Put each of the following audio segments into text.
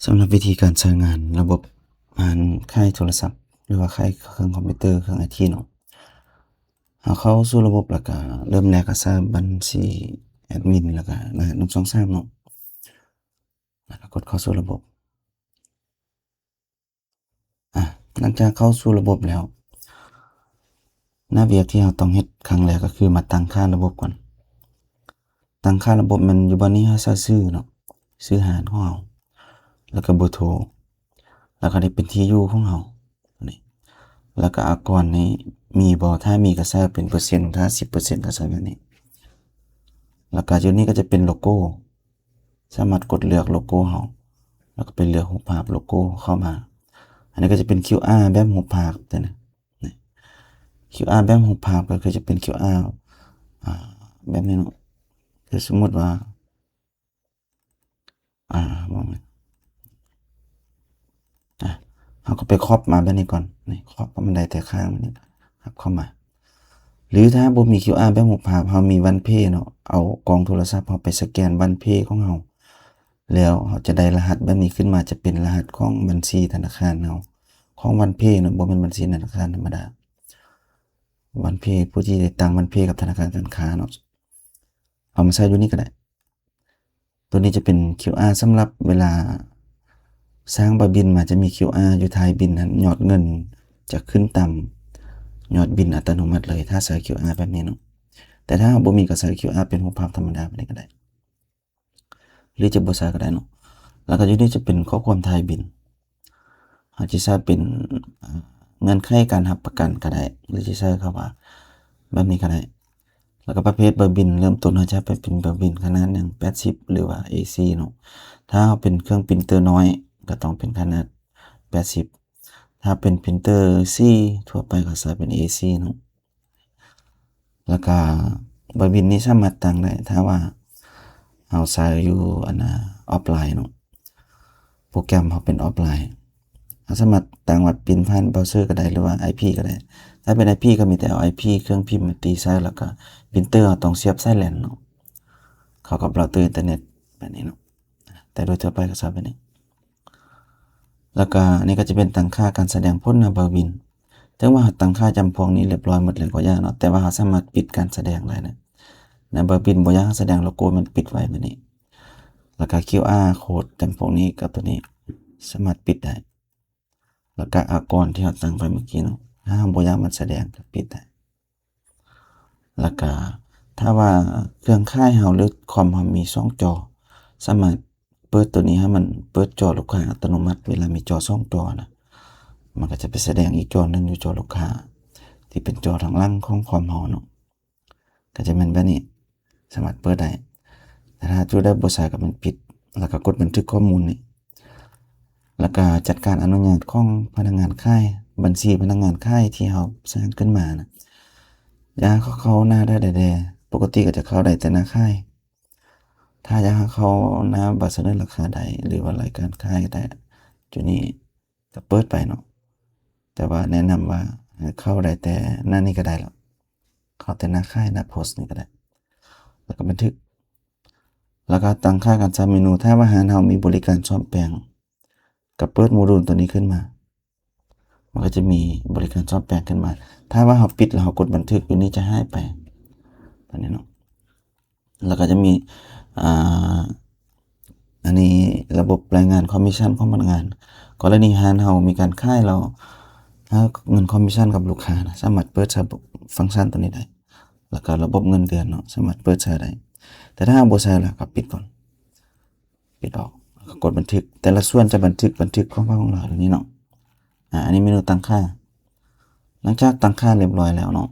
ສຳລັບວິທີການໃຊ້ງານລະບົບຮ້ານຂາຍໂທລະສັບ ຫຼືວ່າຂາຍເຄື່ອງຄອມພິວເຕີ ເຄື່ອງໄອທີເນາະ. ເຮົາເຂົ້າສູ່ລະບົບ ແລ້ວກະເລີ່ມແລກກະໃຊ້ບັນຊີແອດມິນ ແລ້ວກະລະຫັດໜຶ່ງສອງສາມເນາະ ແລ້ວກະກົດເຂົ້າສູ່ລະບົບ. ອາ ຫຼັງຈາກເຂົ້າສູ່ລະບົບແລ້ວ ໜ້າວຽກທີ່ເຮົາຕ້ອງເຮັດຄັ້ງແລກກໍຄືມາຕັ້ງຄ່າລະບົບກ່ອນ. ຕັ້ງຄ່າລະບົບແມ່ນຢູ່ບ່ອນນີ້ ເຮົາໃສ່ຊື່ເນາະ ຊື່ຮ້ານຂອງເຮົາ ແລ້ວກໍເບີໂທ ແລ້ວກໍໄດ້ເປັນທີ່ຢູ່ຂອງເຮົານີ້ ແລ້ວກໍອາກອນນີ້ມີບໍ່ ຖ້າມີກໍໃສ່ເປັນເປີເຊັນ ຖ້າສິບເປີເຊັນກໍໃສ່ແບບນີ້. ແລ້ວກໍຢູ່ນີ້ກໍຈະເປັນໂລໂກ້ ສາມາດກົດເລືອກໂລໂກ້ເຮົາ ແລ້ວກໍໄປເລືອກຮູບພາບໂລໂກ້ເຂົ້າມາ. ອັນນີ້ກໍຈະເປັນຄິວອາແບບຮູບພາບຕົວນີ້ ນີ້ ຄິວອາແບບຮູບພາບກໍຄືຈະເປັນຄິວອາ ອາ ແບບນີ້ເນາະ. ຄືສົມມຸດວ່າ ອາ ອາ ເຮົາກໍໄປຄອບມາແບບນີ້ກ່ອນ ນີ້ ຄອບໃຫ້ມັນໄດ້ແຕ່ຂ້າງນີ້ ຮັບເຂົ້າມາ. ຫຼືຖ້າບໍ່ມີຄິວອາແບບຮູບພາບ ເຮົາມີວັນເພເນາະ ເອົາກ້ອງໂທລະສັບເຮົາໄປສະແກນວັນເພຂອງເຮົາ ແລ້ວເຮົາຈະໄດ້ລະຫັດແບບນີ້ຂຶ້ນມາ ຈະເປັນລະຫັດຂອງບັນຊີທະນາຄານເຮົາ ຂອງວັນເພເນາະ ບໍ່ແມ່ນບັນຊີທະນາຄານທຳມະດາ ວັນເພ ຜູ້ທີ່ໄດ້ຕັ້ງວັນເພກັບທະນາຄານການຄ້າເນາະ. ເອົາມາໃສ່ຢູ່ນີ້ກໍໄດ້. ຕົວນີ້ຈະເປັນຄິວອາສຳລັບເວລາສ້າງບາບິນມາ ຈະມີຄິວອາຢູ່ທ້າຍບິນຫັ້ນ ຍອດເງິນຈະຂຶ້ນຕາມຍອດບິນອັດຕະໂນມັດເລີຍ ຖ້າໃສ່ຄິວອາແບບນີ້ເນາະ. ແຕ່ຖ້າເຮົາບໍ່ມີກໍໃສ່ຄິວອາເປັນຮູບພາບທຳມະດາແບບນີ້ກໍໄດ້ ຫຼືຈະບໍ່ໃສ່ກໍໄດ້ເນາະ. ແລ້ວກໍຢູ່ນີ້ຈະເປັນຂໍ້ຄວາມທ້າຍບິນ ເຮົາຈະໃສ່ເປັນ ອາ ເງື່ອນໄຂການຮັບປະກັນກໍໄດ້ ຫຼືຈະໃສ່ຄຳວ່າແບບນີ້ກໍໄດ້. ແລ້ວກໍປະເພດເບີບິນ ເລີ່ມຕົ້ນເຮົາຈະໃຫ້ເປັນເບີບິນຂະໜາດໜຶ່ງແປດສິບ ຫຼືວ່າເອສີ່ເນາະ. ຖ້າເຮົາເປັນເຄື່ອງປຣິນເຕີນ້ອຍ ກໍຕ້ອງເປັນຂະໜາດແປດສິບ. ຖ້າເປັນປຣິນເຕີສີທົ່ວໄປ ກໍໃສ່ເປັນເອສີ່ເນາະ. ແລ້ວກະບາບິນນີ້ສາມາດຕັ້ງໄດ້ ຖ້າວ່າເຮົາໃຊ້ຢູ່ອັນນ່າອອຟລາຍເນາະ ໂປຣແກຣມເຮົາເປັນອອຟລາຍ ເຮົາສາມາດຕັ້ງວ່າປິ່ນຜ່ານເບຣາເຊີກໍໄດ້ ຫຼືວ່າໄອພີກໍໄດ້. ຖ້າເປັນໄອພີກໍມີແຕ່ເອົາໄອພີເຄື່ອງພິມມາຕີໃສ່ ແລ້ວກະປຣິນເຕີເຮົາຕ້ອງສຽບສາຍແລນເນາະ ເຂົ້າກັບເຣາເຕີອິນເຕີເນັດແບບນີ້ເນາະ. ແຕ່ໂດຍທົ່ວໄປກໍໃຊ້ແບບນີ້. ແລ້ວກະນີ້ກໍຈະເປັນຕັ້ງຄ່າການສະແດງຜົນໜ້າບາບິນ. ເຖິງວ່າເຮົາຕັ້ງຄ່າຈຳພວກນີ້ຮຽບຮ້ອຍໝົດແລ້ວກໍຢ່າເນາະ ແຕ່ວ່າເຮົາສາມາດປິດການສະແດງໄດ້ນະ ໜ້າບາບິນບໍ່ຢາກໃຫ້ສະແດງໂລໂກ້ ແມ່ນປິດໄວ້ແບບນີ້. ແລ້ວກະຄິວອາໂຄດຈຳພວກນີ້ກັບຕົວນີ້ສາມາດປິດໄດ້. ແລ້ວກະອາກອນທີ່ເຮົາຕັ້ງໄປເມື່ອກີ້ເນາະ ຖ້າເຮົາບໍ່ຢາກມັນສະແດງກໍປິດໄດ້. ແລ້ວກະຖ້າວ່າເຄື່ອງຂາຍເຮົາ ຫຼືຄອມເຮົາມີສອງຈໍ ສາມາດເປີດຕົວນີ້ໃຫ້ມັນເປີດຈໍລູກຄ້າອັດຕະໂນມັດ ເວລາມີຈໍສອງຈໍນະ ມັນກໍຈະໄປສະແດງອີກຈໍໜຶ່ງຢູ່ຈໍລູກຄ້າ ທີ່ເປັນຈໍທາງຫຼັງຂອງຄອມເຮົາເນາະ ກໍຈະແມ່ນແບບນີ້ ສາມາດເປີດໄດ້. ແຕ່ຖ້າຈຸດໃດບໍ່ໃຊ້ກໍແມ່ນປິດ ແລ້ວກໍກົດບັນທຶກຂໍ້ມູນນີ້ ແລ້ວກະຈັດການອະນຸຍາດຂອງພະນັກງານຂາຍ ບັນຊີພະນັກງານຂາຍທີ່ເຮົາສ້າງຂຶ້ນມານະ ຢາກໃຫ້ເຂົາເຂົ້າໜ້າໃດແດ່. ປົກກະຕິກໍຈະເຂົ້າໄດ້ແຕ່ໜ້າຂາຍ. ຖ້າຢາກໃຫ້ເຂົ້າໜ້າໃບສະເໜີລາຄາໃດ ຫຼືວ່າລາຍການຂາຍກໍໄດ້ ຈຸດນີ້ກໍເປີດໄປເນາະ. ແຕ່ວ່າແນະນຳວ່າໃຫ້ເຂົ້າໄດ້ແຕ່ໜ້ານີ້ກໍໄດ້ລະ ເຂົ້າແຕ່ໜ້າຂາຍ ໜ້າໂພສນີ້ກໍໄດ້ ແລ້ວກໍບັນທຶກ ແລ້ວກໍຕັ້ງຄ່າການໃຊ້ເມນູ. ຖ້າວ່າຮ້ານເຮົາມີບໍລິການສ້ອມແປງ ກໍເປີດໂມດູນຕົວນີ້ຂຶ້ນມາ ມັນກໍຈະມີບໍລິການສ້ອມແປງຂຶ້ນມາ. ຖ້າວ່າເຮົາປິດແລ້ວເຮົາກົດບັນທຶກຢູ່ນີ້ຈະຫາຍໄປ ແບບນີ້ເນາະ. ແລ້ວກໍຈະມີ ອ່າ ອັນນີ້ລະບົບລາຍງານຄອມມິດຊັນຂອງພະນັກງານ. ກໍລະນີຮ້ານເຮົາມີການຂາຍແລ້ວ ຫາເງິນຄອມມິດຊັນກັບລູກຄ້ານະ ສາມາດເປີດໃຊ້ຟັງຊັນຕົວນີ້ໄດ້. ແລ້ວກໍລະບົບເງິນເດືອນເນາະ ສາມາດເປີດໃຊ້ໄດ້. ແຕ່ຖ້າເຮົາບໍ່ໃຊ້ແລ້ວກໍປິດກ່ອນ ປິດອອກ ແລ້ວກໍກົດບັນທຶກ. ແຕ່ລະສ່ວນຈະບັນທຶກ ບັນທຶກຂອງພາກຂອງລາວນີ້ເນາະ. ອາ ອັນນີ້ເມນູຕັ້ງຄ່າ. ຫຼັງຈາກຕັ້ງຄ່າຮຽບຮ້ອຍແລ້ວເນາະ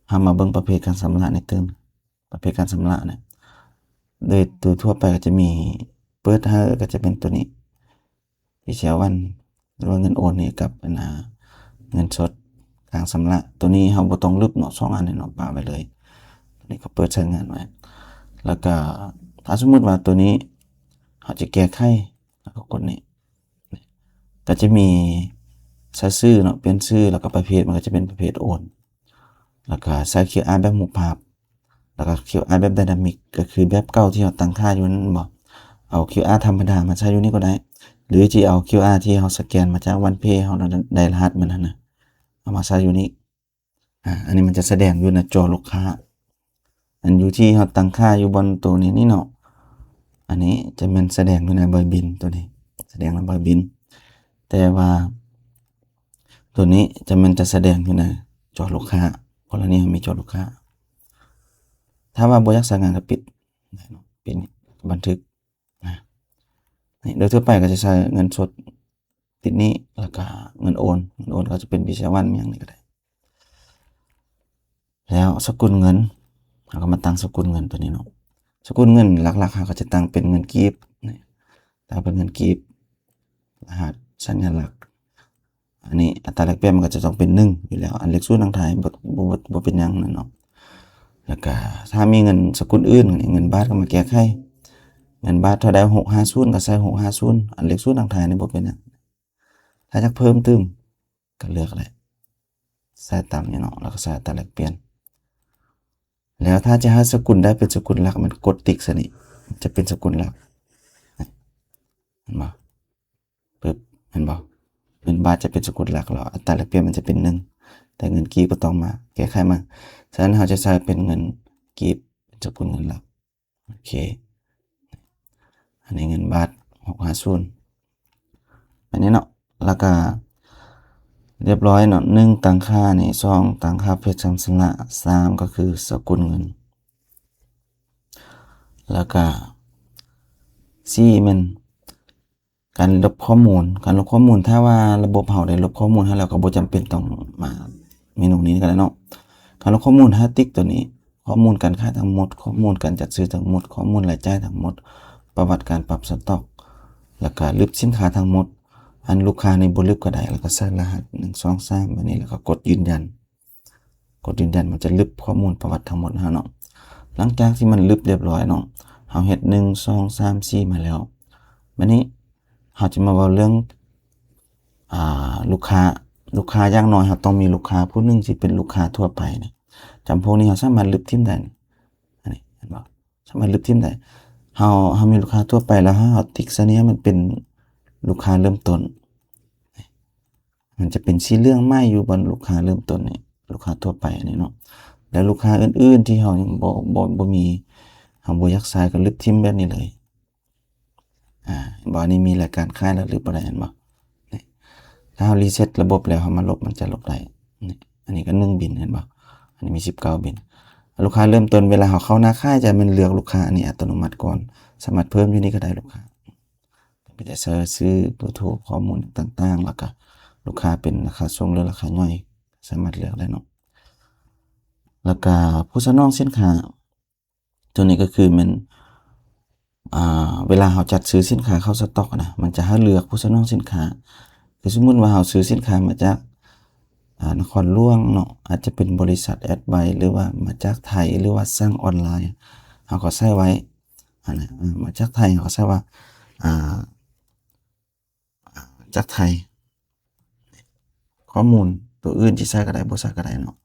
ເຮົາມາເບິ່ງປະເພດການຊຳລະນີ້ຕື່ມ. ປະເພດການຊຳລະເນຍ ໂດຍໂດຍທົ່ວໄປກໍຈະມີ ເປີດໃຫ້ກໍຈະເປັນຕົວນີ້ P C L one ຫຼືວ່າເງິນໂອນນີ້ກັບອັນນ່າເງິນສົດກາງຊຳລະ. ຕົວນີ້ເຮົາບໍ່ຕ້ອງລຶບເນາະ ສອງອັນນີ້ເນາະ ປະໄວ້ເລີຍ. ຕົວນີ້ກໍເປີດໃຊ້ງານໄວ້ ແລ້ວກໍຖ້າສົມມຸດວ່າຕົວນີ້ເຮົາຈະແກ້ໄຂ ແລ້ວກໍກົດນີ້ ກໍຈະມີໃສ່ຊື່ເນາະ ປ່ຽນຊື່ ແລ້ວກໍປະເພດ ມັນກໍຈະເປັນປະເພດໂອນ ແລ້ວກໍໃສ່ຄິວອາແບບຮູບພາບ ແລ້ວກໍຄິວອາແບບໄດນາມິກ ກໍຄືແບບເກົ່າທີ່ເຮົາຕັ້ງຄ່າຢູ່ນັ້ນແມ່ນບໍ່? ເອົາຄິວອາທຳມະດາມາໃສ່ຢູ່ນີ້ກໍໄດ້ ຫຼືຈະເອົາຄິວອາທີ່ເຮົາສະແກນມາຈາກວັນເພເຮົາໄດ້ລະຫັດມັນຫັ້ນນະ ເອົາມາໃສ່ຢູ່ນີ້. ອາ ອັນນີ້ມັນຈະສະແດງຢູ່ໜ້າຈໍລູກຄ້າ. ອັນຢູ່ທີ່ເຮົາຕັ້ງຄ່າຢູ່ບ່ອນໂຕນີ້ນີ້ເນາະ ອັນນີ້ຈະແມ່ນສະແດງຢູ່ໃນໃບບິນໂຕນີ້ ສະແດງໃນໃບບິນ. ແຕ່ວ່າໂຕນີ້ຈະແມ່ນຈະສະແດງຢູ່ໃນຈໍລູກຄ້າ ກໍລະນີເຮົາມີຈໍລູກຄ້າ. ຖ້າວ່າບໍ່ຢາກໃຊ້ງານກໍປິດໄດ້ເນາະ ປິດບັນທຶກ. ອາ ນີ້ໂດຍທົ່ວໄປກໍຈະໃຊ້ເງິນສົດຕິດນີ້ ແລ້ວກໍເງິນໂອນ ເງິນໂອນກໍຈະເປັນ Visa One ຫຍັງນີ້ກໍໄດ້. ແລ້ວສະກຸນເງິນ ເຮົາກໍມາຕັ້ງສະກຸນເງິນຕົວນີ້ເນາະ. ສະກຸນເງິນຫຼັກໆ ເຮົາກໍຈະຕັ້ງເປັນເງິນກີບ ນີ້ ຕັ້ງເປັນເງິນກີບ ລະຫັດສັນຍາລັກ. ອັນນີ້ອັດຕາແລກປ່ຽນມັນກໍຈະຕ້ອງເປັນໜຶ່ງຢູ່ແລ້ວ ອັນເລກສູນຫຼັງທ້າຍບໍ່ ບໍ່ ບໍ່ເປັນຫຍັງນັ້ນເນາະ. ແລ້ວກະຖ້າມີເງິນສະກຸນອື່ນ ເງິນບາດກໍມາແກ້ໄຂ ເງິນບາດເທົ່າໃດ ຫົກຫ້າສູນ ກໍໃສ່ຫົກຫ້າສູນ ອັນເລກສູນຫຼັງທ້າຍນີ້ບໍ່ເປັນຫຍັງ. ຖ້າຢາກເພີ່ມຕື່ມກໍເລືອກໄດ້ ໃສ່ຕາມນີ້ເນາະ ແລ້ວກໍໃສ່ອັດຕາແລກປ່ຽນ. ແລ້ວຖ້າຈະໃຫ້ສະກຸນໄດ້ເປັນສະກຸນຫຼັກ ມັນກົດຕິກໃສ່ນີ້ ຈະເປັນສະກຸນຫຼັກ ເຫັນບໍ່? ປຶບ ເຫັນບໍ່? ເງິນບາດຈະເປັນສະກຸນຫຼັກແລ້ວ ອັດຕາແລກປ່ຽນມັນຈະເປັນໜຶ່ງ ແຕ່ເງິນກີບກໍຕ້ອງມາແກ້ໄຂໃໝ່. ສະນັ້ນເຮົາຈະໃຊ້ເປັນເງິນກີບເປັນສະກຸນເງິນຫຼັກ. ໂອເຄ ອັນນີ້ເງິນບາດ ຫົກຫ້າສູນ ແບບນີ້ເນາະ. ແລ້ວກໍລຽບຮ້ອຍເນາະ ໜຶ່ງ ຕັ້ງຄ່ານີ້ ສອງ ຕັ້ງຄ່າເພຈຊຳຊະລະ ສາມ ກໍຄືສະກຸນເງິນ ແລ້ວກໍ ສີ່ ແມ່ນ ການລົບຂໍ້ມູນ ການລົບຂໍ້ມູນ ຖ້າວ່າລະບົບເຮົາໄດ້ລົບຂໍ້ມູນໃຫ້ແລ້ວ ກໍບໍ່ຈຳເປັນຕ້ອງມາເມນູນີ້ກໍໄດ້ເນາະ. ການລົບຂໍ້ມູນ ຫ້າ ຕິກໂຕນີ້ ຂໍ້ມູນການຂາຍທັງໝົດ, ຂໍ້ມູນການຈັດຊື້ທັງໝົດ, ຂໍ້ມູນລາຍຈ່າຍທັງໝົດ, ປະຫວັດການປັບສະຕັອກ ແລ້ວກະລຶບສິນຄ້າທັງໝົດ. ອັນລູກຄ້ານີ້ບໍ່ລຶບກໍໄດ້ ແລ້ວກໍໃສ່ລະຫັດ ໜຶ່ງ ສອງ ສາມ ແບບນີ້ ແລ້ວກໍກົດຢືນຢັນ. ກົດຢືນຢັນ ມັນຈະລຶບຂໍ້ມູນປະຫວັດທັງໝົດໃຫ້ເຮົາເນາະ. ຫຼັງຈາກທີ່ມັນລຶບລຽບຮ້ອຍເນາະ ເຮົາເຮັດ ໜຶ່ງ ສອງ ສາມ ສີ່ ມາແລ້ວ. ບາດນີ້ເຮົາຈະມາເວົ້າເລື່ອງ ອ່າ ລູກຄ້າ. ລູກຄ້າ ຢ່າງໜ້ອຍເຮົາຕ້ອງມີລູກຄ້າຜູ້ໜຶ່ງທີ່ເປັນລູກຄ້າທົ່ວໄປນະ. ຈຳພວກນີ້ເຮົາສາມາດລຶບຖິ້ມໄດ້. ອັນນີ້ ເຫັນບໍ່? ສາມາດລຶບຖິ້ມໄດ້. ເຮົາ ເຮົາມີລູກຄ້າທົ່ວໄປແລ້ວ ເຮົາຕິກໃສ່ນີ້ໃຫ້ມັນເປັນລູກຄ້າເລີ່ມຕົ້ນ. ມັນຈະເປັນສີເຫຼືອງໃໝ່ຢູ່ບ່ອນລູກຄ້າເລີ່ມຕົ້ນນີ້ ລູກຄ້າທົ່ວໄປນີ້ເນາະ. ແລ້ວລູກຄ້າອື່ນໆທີ່ເຮົາຍັງບໍ່ ບໍ່ ບໍ່ມີ ເຮົາບໍ່ຢາກໃຊ້ ກໍລຶບຖິ້ມແບບນີ້ເລີຍ. ອາ ເຫັນບໍ່? ອັນນີ້ມີລາຍການຂາຍແລ້ວ ລຶບບໍ່ໄດ້ ເຫັນບໍ່? ນີ້ ຖ້າເຮົາຣີເຊັດລະບົບແລ້ວ ເຮົາມາລົບ ມັນຈະລົບໄດ້. ນີ້ ອັນນີ້ກໍໜຶ່ງບິນ ເຫັນບໍ່? ອັນນີ້ມີສິບເກົ້າບິນ. ລູກຄ້າເລີ່ມຕົ້ນ ເວລາເຮົາເຂົ້າໜ້າຂາຍ ຈະແມ່ນເລືອກລູກຄ້າອັນນີ້ອັດຕະໂນມັດກ່ອນ. ສາມາດເພີ່ມຢູ່ນີ້ກໍໄດ້ ລູກຄ້າ ມີແຕ່ໃສ່ຊື່ ເບີໂທ ຂໍ້ມູນຕ່າງໆ ແລ້ວກະລູກຄ້າເປັນລາຄາສົ່ງ ຫຼື ລາຄາຍ່ອຍ ສາມາດເລືອກໄດ້ເນາະ. ແລ້ວກະຜູ້ສະໜອງສິນຄ້າ ໂຕນີ້ກໍຄືແມ່ນ ອ່າ ເວລາເຮົາຈັດຊື້ສິນຄ້າເຂົ້າສະຕັອກນະ ມັນຈະໃຫ້ເລືອກຜູ້ສະໜອງສິນຄ້າ. ຄືສົມມຸດວ່າເຮົາຊື້ສິນຄ້າມາຈາກ ອ່າ ນະຄອນຫຼວງເນາະ ອາດຈະເປັນບໍລິສັດແອັດໄວ ຫຼືວ່າມາຈາກໄທ ຫຼືວ່າສັ່ງອອນລາຍ ເຮົາກໍໃສ່ໄວ້ ອັນນະ ເອີ ມາຈາກໄທ ເຮົາກໍໃສ່ວ່າ ອ່າ ຈາກໄທ. ຂໍ້ມູນຕົວອື່ນທີ່ໃສ່ກໍໄດ້ ບໍ່ໃສ່ກໍໄດ້ເນາະ.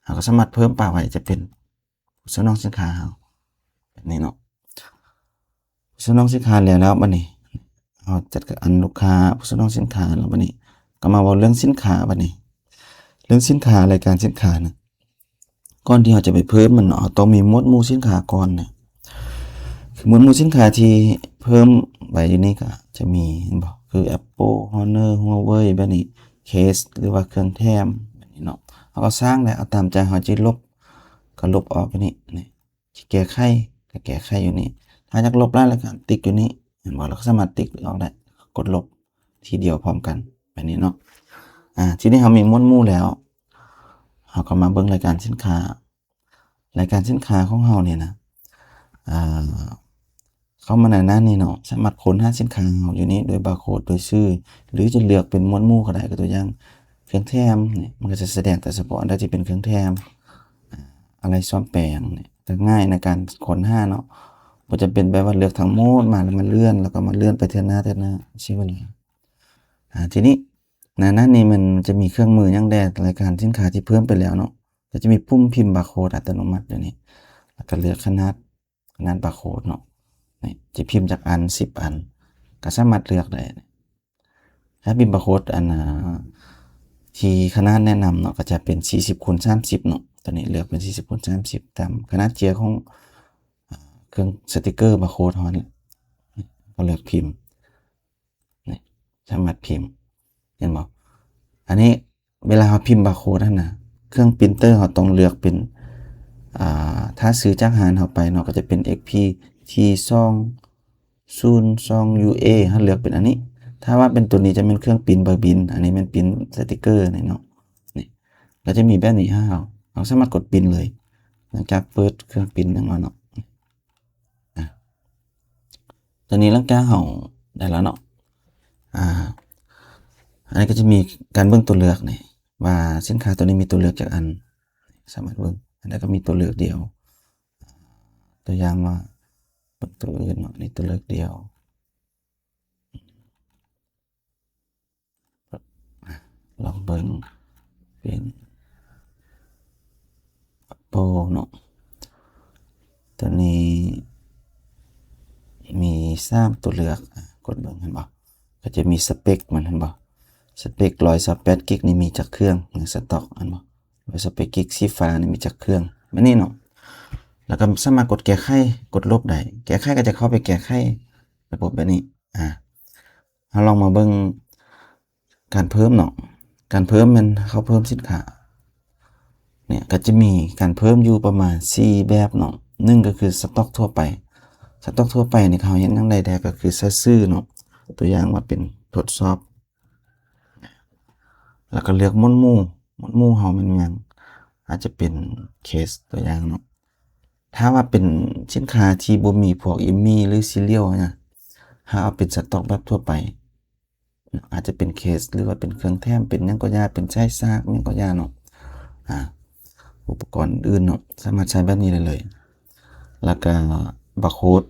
ເຮົາກໍສາມາດເພີ່ມປະໄວ້ ຈະເປັນ ຜູ້ສະໜອງສິນຄ້າເຮົາ ແບບນີ້ເນາະ. ຜູ້ສະໜອງສິນຄ້າແລ້ວ ແລ້ວບັດນີ້ເຮົາຈັດການ ອັນ ລູກຄ້າ ຜູ້ສະໜອງສິນຄ້າແລ້ວ ບັດນີ້ກໍມາເວົ້າເລື່ອງສິນຄ້າ. ບັດນີ້ເລື່ອງສິນຄ້າ ລາຍການສິນຄ້ານະ ກ່ອນທີ່ເຮົາຈະໄປເພີ່ມມັນເນາະ ເຮົາຕ້ອງມີໝວດໝູ່ສິນຄ້າກ່ອນນະ. ຄືໝວດໝູ່ສິນຄ້າທີ່ເພີ່ມໄວ້ຢູ່ນີ້ກໍຈະມີ ເຫັນບໍ່ ຄື Apple Honor Huawei ແບບນີ້ Case ຫຼືວ່າເຄື່ອງແຖມ ແບບນີ້ເນາະ. ເຮົາກໍສ້າງໄດ້ ເອົາຕາມໃຈເຮົາ ຊິລົບກໍລົບອອກ ແບບນີ້ ນີ້ ຊິແກ້ໄຂກໍແກ້ໄຂຢູ່ນີ້. ຖ້າຢາກລົບຫຼາຍ ແລ້ວກໍຕິກຢູ່ນີ້ ເຫັນບໍ່? ເຮົາກໍສາມາດຕິກອອກໄດ້ ກົດລົບທີດຽວພ້ອມກັນ ແບບນີ້ເນາະ. ອາ ທີນີ້ເຮົາມີໝວດໝູ່ແລ້ວ ເຮົາກໍມາເບິ່ງລາຍການສິນຄ້າ. ລາຍການສິນຄ້າຂອງເຮົານີ້ນະ ເອີ ເຂົ້າມາໃນໜ້ານີ້ເນາະ ສາມາດຄົ້ນຫາສິນຄ້າເຮົາຢູ່ນີ້ໂດຍບາໂຄດ ໂດຍຊື່ ຫຼືຈະເລືອກເປັນໝວດໝູ່ກໍໄດ້. ຄືຕົວຢ່າງເຄື່ອງແຖມນີ້ ມັນກໍຈະສະແດງແຕ່ສະເພາະອັນໃດທີ່ເປັນເຄື່ອງແຖມ ອາ ອາໄຫຼ່ສ້ອມແປງນີ້ ກໍງ່າຍໃນການຄົ້ນຫາເນາະ. ບໍ່ຈຳເປັນແບບວ່າເລືອກທັງໝົດມາ ແລ້ວມາເລື່ອນ ແລ້ວກໍມາເລື່ອນໄປເທື່ອໜ້າ ເທື່ອໜ້າ ເສຍເວລາ. ອາ ທີນີ້ ໃນນັ້ນນີ້ມັນຈະມີເຄື່ອງມືຫຍັງແດ່ ລາຍການສິນຄ້າທີ່ເພີ່ມໄປແລ້ວເນາະ ກໍຈະມີປຸ່ມພິມບາໂຄດອັດຕະໂນມັດຢູ່ນີ້ ແລ້ວກໍເລືອກຂະໜາດ ຂະໜາດບາໂຄດເນາະ. ນີ້ຈະພິມຈັກອັນ ສິບອັນ ກໍສາມາດເລືອກໄດ້. ຖ້າພິມບາໂຄດອັນ ອາ ທີ່ຂະໜາດແນະນຳເນາະ ກໍຈະເປັນສີ່ສິບຄູນສາມສິບເນາະ. ຕົວນີ້ເລືອກເປັນສີ່ສິບຄູນສາມສິບ ຕາມຂະໜາດເຈ້ຍຂອງ ອາ ເຄື່ອງສະຕິກເກີບາໂຄດເຮົານີ້ ກໍເລືອກພິມ. ນີ້ ສາມາດພິມ ເຫັນບໍ່? ອັນນີ້ເວລາເຮົາພິມບາໂຄດຫັ້ນນະ ເຄື່ອງປຣິນເຕີເຮົາຕ້ອງເລືອກເປັນ ອາ ຖ້າຊື້ຈາກຮ້ານເຮົາໄປເນາະ ກໍຈະເປັນ ເອັກພີ ທີ ສອງ ສູນ ສອງ ຢູເອ ເຮົາເລືອກເປັນອັນນີ້. ຖ້າວ່າເປັນຕົວນີ້ຈະແມ່ນເຄື່ອງປຣິນໃບບິນ ອັນນີ້ແມ່ນປຣິນສະຕິກເກີນີ້ເນາະ. ນີ້ ກໍຈະມີແບບນີ້ໃຫ້ເຮົາ ເຮົາສາມາດກົດປຣິນເລີຍ ຫຼັງຈາກເປີດເຄື່ອງປຣິນແລ້ວເນາະ. ອາ ຕອນນີ້ຫຼັງຈາກເຮົາໄດ້ແລ້ວເນາະ ອາ ອັນນີ້ກໍຈະມີການເບິ່ງຕົວເລືອກນີ້ ວ່າສິນຄ້າຕົວນີ້ມີຕົວເລືອກຈັກອັນ ສາມາດເບິ່ງ. ອັນໃດກໍມີຕົວເລືອກດຽວ ຕົວຢ່າງວ່າເບິ່ງຕົວອື່ນເນາະ ນີ້ຕົວເລືອກດຽວ. ລອງເບິ່ງເປັນ Apple ເນາະ. ຕົວນີ້ມີສາມຕົວເລືອກ ອາ ກົດເບິ່ງ ເຫັນບໍ່? ກໍຈະມີສະເປັກມັນ ເຫັນບໍ່? ສະເປັກຮ້ອຍຊາວແປດກິກນີ້ມີຈັກເຄື່ອງໃນສະຕັອກ ເຫັນບໍ່? ແລ້ວສະເປັກກິກສີຟ້ານີ້ມີຈັກເຄື່ອງ ແບບນີ້ເນາະ. ແລ້ວກໍສາມາດກົດແກ້ໄຂ ກົດລົບໄດ້. ແກ້ໄຂກໍຈະເຂົ້າໄປແກ້ໄຂລະບົບແບບນີ້. ອາ ເຮົາລອງມາເບິ່ງການເພີ່ມເນາະ. ການເພີ່ມແມ່ນເຮົາເພີ່ມສິນຄ້າ ເນຍ ກໍຈະມີການເພີ່ມຢູ່ປະມານສີ່ແບບເນາະ. ໜຶ່ງກໍຄືສະຕັອກທົ່ວໄປ. ສະຕັອກທົ່ວໄປນີ້ເຮົາເຮັດຫຍັງໄດ້ແດ່ ກໍຄືໃສ່ຊື່ເນາະ. ຕົວຢ່າງວ່າເປັນທົດສອບ ແລ້ວກໍເລືອກໝວດໝູ່. ໝວດໝູ່ເຮົາແມ່ນຫຍັງ? ອາດຈະເປັນເຄສ ຕົວຢ່າງເນາະ. ຖ້າວ່າເປັນສິນຄ້າທີ່ບໍ່ມີພວກ ເອັມ ເອັມ ອີ ຫຼື ຊີຣຽວນະ ເຮົາເອົາເປັນສະຕັອກແບບທົ່ວໄປ ອາດຈະເປັນເຄສ ຫຼືວ່າເປັນເຄື່ອງແຖມ ເປັນຫຍັງກໍຢ່າ ເປັນສາຍສາກຫຍັງກໍຢ່າເນາະ. ອາ ອຸປະກອນອື່ນເນາະ ສາມາດໃຊ້ແບບນີ້ໄດ້ເລີຍ. ແລ້ວກະບາໂຄດ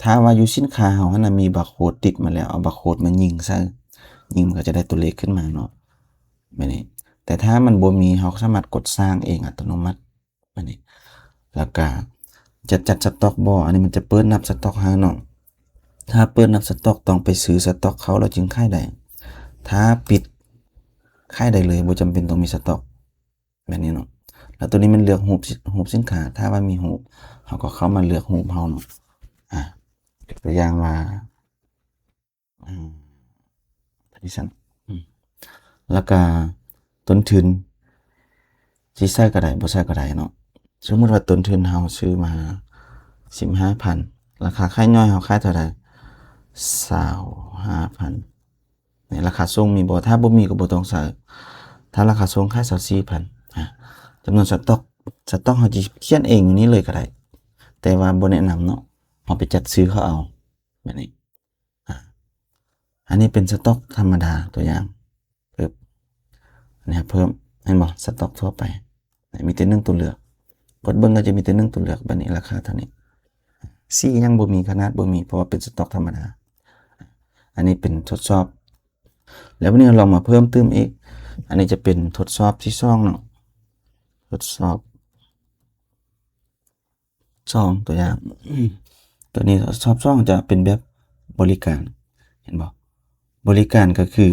ຖ້າວ່າຢູ່ສິນຄ້າເຮົາຫັ້ນນະ ມີບາໂຄດຕິດມາແລ້ວ ເອົາບາໂຄດມາຍິງໃສ່ ຍິງມັນກໍຈະໄດ້ຕົວເລກຂຶ້ນມາເນາະ ແບບນີ້. ແຕ່ຖ້າມັນບໍ່ມີ ເຮົາສາມາດກົດສ້າງເອງອັດຕະໂນມັດ ແບບນີ້. ແລ້ວກະຈະຈັດສະຕັອກບໍ່ ອັນນີ້ມັນຈະເປີດນັບສະຕັອກໃຫ້ເນາະ. ຖ້າເປີດນັບສະຕັອກ ຕ້ອງໄປຊື້ສະຕັອກເຂົ້າແລ້ວຈຶ່ງຂາຍໄດ້. ຖ້າປິດ ຂາຍໄດ້ເລີຍ ບໍ່ຈຳເປັນຕ້ອງມີສະຕັອກ ແບບນີ້ເນາະ. ແລ້ວຕົວນີ້ມັນເລືອກຮູບ ຮູບສິນຄ້າ ຖ້າວ່າມີຮູບ ເຮົາກໍເຂົ້າມາເລືອກຮູບເຮົາເນາະ. ອາ ຍົກຕົວຢ່າງວ່າ ອາ ທີ່ຊັ້ນ ອືມ ແລ້ວກະຕົ້ນທຶນ ຊິໃສ່ກໍໄດ້ ບໍ່ໃສ່ກໍໄດ້ເນາະ. ສົມມຸດວ່າຕົ້ນທຶນເຮົາຊື້ມາສິບຫ້າພັນ ລາຄາຂາຍຍ່ອຍເຮົາຂາຍເທົ່າໃດ? ຊາວຫ້າພັນ. ໃນລາຄາສົ່ງມີບໍ່? ຖ້າບໍ່ມີກໍບໍ່ຕ້ອງໃສ່. ຖ້າລາຄາສົ່ງຂາຍຊາວສີ່ພັນ. ອາ ຈຳນວນສະຕັອກ ສະຕັອກເຮົາຊິຂຽນເອງຢູ່ນີ້ເລີຍກໍໄດ້ ແຕ່ວ່າບໍ່ແນະນຳເນາະ ເຮົາໄປຈັດຊື້ເຂົາເອົາ ແບບນີ້. ອາ ອັນນີ້ເປັນສະຕັອກທຳມະດາ ຕົວຢ່າງ ປຶບ ອັນນີ້ເພີ່ມ ເຫັນບໍ່? ສະຕັອກທົ່ວໄປ ມີແຕ່ໜຶ່ງຕົວເລືອກ ກົດເບິ່ງກໍຈະມີແຕ່ໜຶ່ງຕົວເລືອກ ແບບນີ້ ລາຄາເທົ່ານີ້. ສີຍັງບໍ່ມີ ຂະໜາດບໍ່ມີ ເພາະວ່າເປັນສະຕັອກທຳມະດາ. ອັນນີ້ເປັນທົດສອບ ແລ້ວວັນນີ້ເຮົາລອງມາເພີ່ມຕື່ມອີກ. ອັນນີ້ຈະເປັນທົດສອບທີສອງເນາະ ທົດສອບ ສອງ ຕົວຢ່າງ ຕົວນີ້ສອບສອງຈະເປັນແບບບໍລິການ ເຫັນບໍ່? ບໍລິການກໍຄື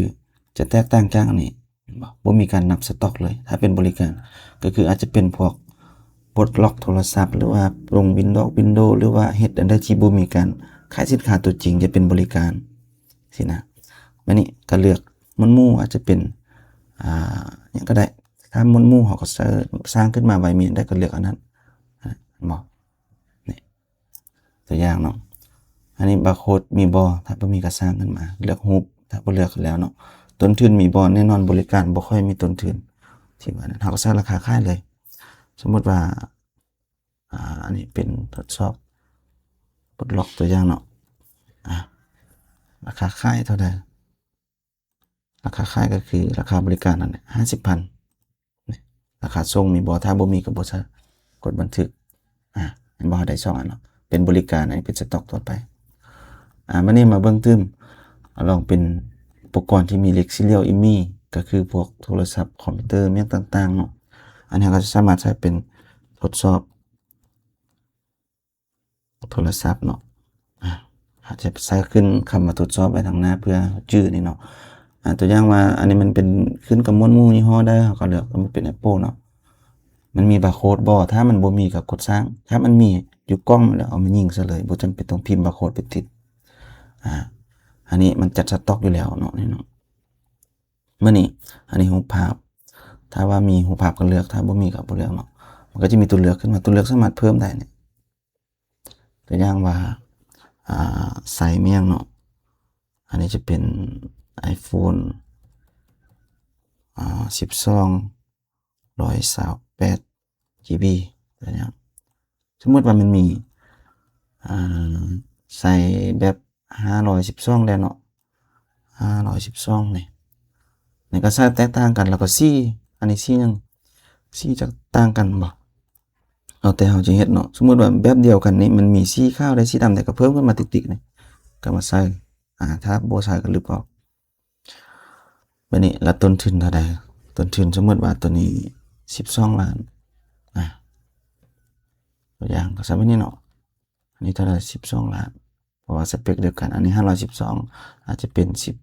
ຈະແຕກຕ່າງຈາກອັນນີ້ ເຫັນບໍ່? ບໍ່ມີການນັບສະຕັອກເລີຍ. ຖ້າເປັນບໍລິການກໍຄືອາດຈະເປັນພວກປົດລັອກໂທລະສັບ ຫຼືວ່າລົງວິນດອກວິນໂດ ຫຼືວ່າເຮັດອັນໃດທີ່ບໍ່ມີການຂາຍສິນຄ້າຕົວຈິງ ຈະເປັນບໍລິການຊີ້ນະ. ບາດນີ້ກໍເລືອກໝວດໝູ່ ອາດຈະເປັນ ອາ ຫຍັງກໍໄດ້. ຖ້າໝວດໝູ່ເຮົາກໍສ້າງ ສ້າງຂຶ້ນມາໄວ້ ມີອັນໃດກໍເລືອກອັນນັ້ນ ເຫັນບໍ່? ນີ້ ຕົວຢ່າງເນາະ ອັນນີ້ບາໂຄດມີບໍ່? ຖ້າບໍ່ມີກໍສ້າງຂຶ້ນມາ ເລືອກຮູບ ຖ້າບໍ່ເລືອກກໍແລ້ວເນາະ. ຕົ້ນທຶນມີບໍ່? ແນ່ນອນບໍລິການບໍ່ຄ່ອຍມີຕົ້ນທຶນ ທີ່ວ່ານັ້ນ ເຮົາກໍໃສ່ລາຄາຂາຍເລີຍ. ສົມມຸດວ່າ ອາ ອັນນີ້ເປັນທົດສອບປົດລັອກ ຕົວຢ່າງເນາະ. ອາ ລາຄາຂາຍເທົ່າໃດ? ລາຄາຂາຍກໍຄືລາຄາບໍລິການນັ້ນແຫຼະ ຫ້າສິບພັນ. ນີ້ ລາຄາສົ່ງມີບໍ່? ຖ້າບໍ່ມີກໍບໍ່ໃສ່ ກົດບັນທຶກ. ອາ ເຫັນບໍ່? ເຮົາໄດ້ສອງອັນເນາະ ເປັນບໍລິການ ອັນນີ້ເປັນສະຕັອກທົ່ວໄປ. ອາ ບາດນີ້ມາເບິ່ງຕື່ມ ລອງເປັນອຸປະກອນທີ່ມີເລກຊີຣຽວ ເອັມ ອີ ກໍຄືພວກໂທລະສັບ ຄອມພິວເຕີ ຫຍັງຕ່າງໆເນາະ. ອັນນີ້ເຮົາກໍສາມາດໃຊ້ເປັນທົດສອບ ໂທລະສັບເນາະ. ອາ ເຮົ ອາດຈະໃສ່ຂຶ້ນຄຳວ່າທົດສອບໄວ້ທາງໜ້າເພື່ອຈື່ນີ້ເນາະ. ອາ ຕົວຢ່າງວ່າ ອັນນີ້ມັນເປັນ ຂຶ້ນກັບໝວດໝູ່ຍີ່ຫໍ້ໃດ ເຮົາກໍເລືອກວ່າມັນເປັນ Apple ເນາະ. ມັນມີບາໂຄດບໍ່? ຖ້າມັນບໍ່ມີກໍກົດສ້າງ, ຖ້າມັນມີຢູ່ກ່ອງແລ້ວເອົາມາຍິງໃສ່ເລີຍ, ບໍ່ຈຳເປັນຕ້ອງພິມບາໂຄດໄປຕິດ. ອາ ອັນນີ້ມັນຈັດສະຕັອກຢູ່ແລ້ວເນາະ ນີ້ເນາະ. ບາດນີ້ ອັນນີ້ຮູບພາບ, ຖ້າວ່າມີຮູບພາບກໍເລືອກ, ຖ້າບໍ່ມີກໍບໍ່ເລືອກເນາະ. ມັນກໍຈະມີຕົວເລືອກຂຶ້ນມາ, ຕົວເລືອກສາມາດເພີ່ມໄດ້ນີ້. ຕົວຢ່າງວ່າ ອາ ໄຊແມ່ນຫຍັງເນາະ, ອັນນີ້ຈະເປັນ iPhone ອາ ສິບສອງ ຮ້ອຍຊາວແປດ ຈີບີ ຕົວຢ່າງ. ສົມມຸດວ່າມັນມີ ອາ ໃສ່ແບບ ຫ້າຮ້ອຍສິບສອງແລ້ວເນາະ, ຫ້າຮ້ອຍສິບສອງນີ້ ນີ້ກໍໃສ່ແຕກຕ່າງກັນ. ແລ້ວກໍສີ, ອັນນີ້ສີຫຍັງ? ສີຈະຕ່າງກັນບໍ່? ແລ້ວແຕ່ເຮົາຈະເຮັດເນາະ. ສົມມຸດວ່າແບບດຽວກັນນີ້ ມັນມີສີຂາວໄດ້ ສີດຳໄດ້ ກໍເພີ່ມຂຶ້ນມາຕິກໆນີ້ ກໍມາໃສ່. ອາ ຖ້າບໍ່ໃສ່ກໍລຶບອອກ. ບາດນີ້ ແລ້ວຕົ້ນທຶນເທົ່າໃດ? ຕົ້ນທຶນ ສົມມຸດວ່າຕົວນີ້ສິບສອງລ້ານ ອາ ຕົວຢ່າງກໍໃສ່ແບບນີ້ເນາະ. ອັນນີ້ເທົ່າໃດ? ສິບສອງລ້ານ ເພາະວ່າສະເປັກດຽວກັນ. ອັນນີ້ຫ້າຮ້ອຍສິບສອງ ອາດຈະເປັນສິບ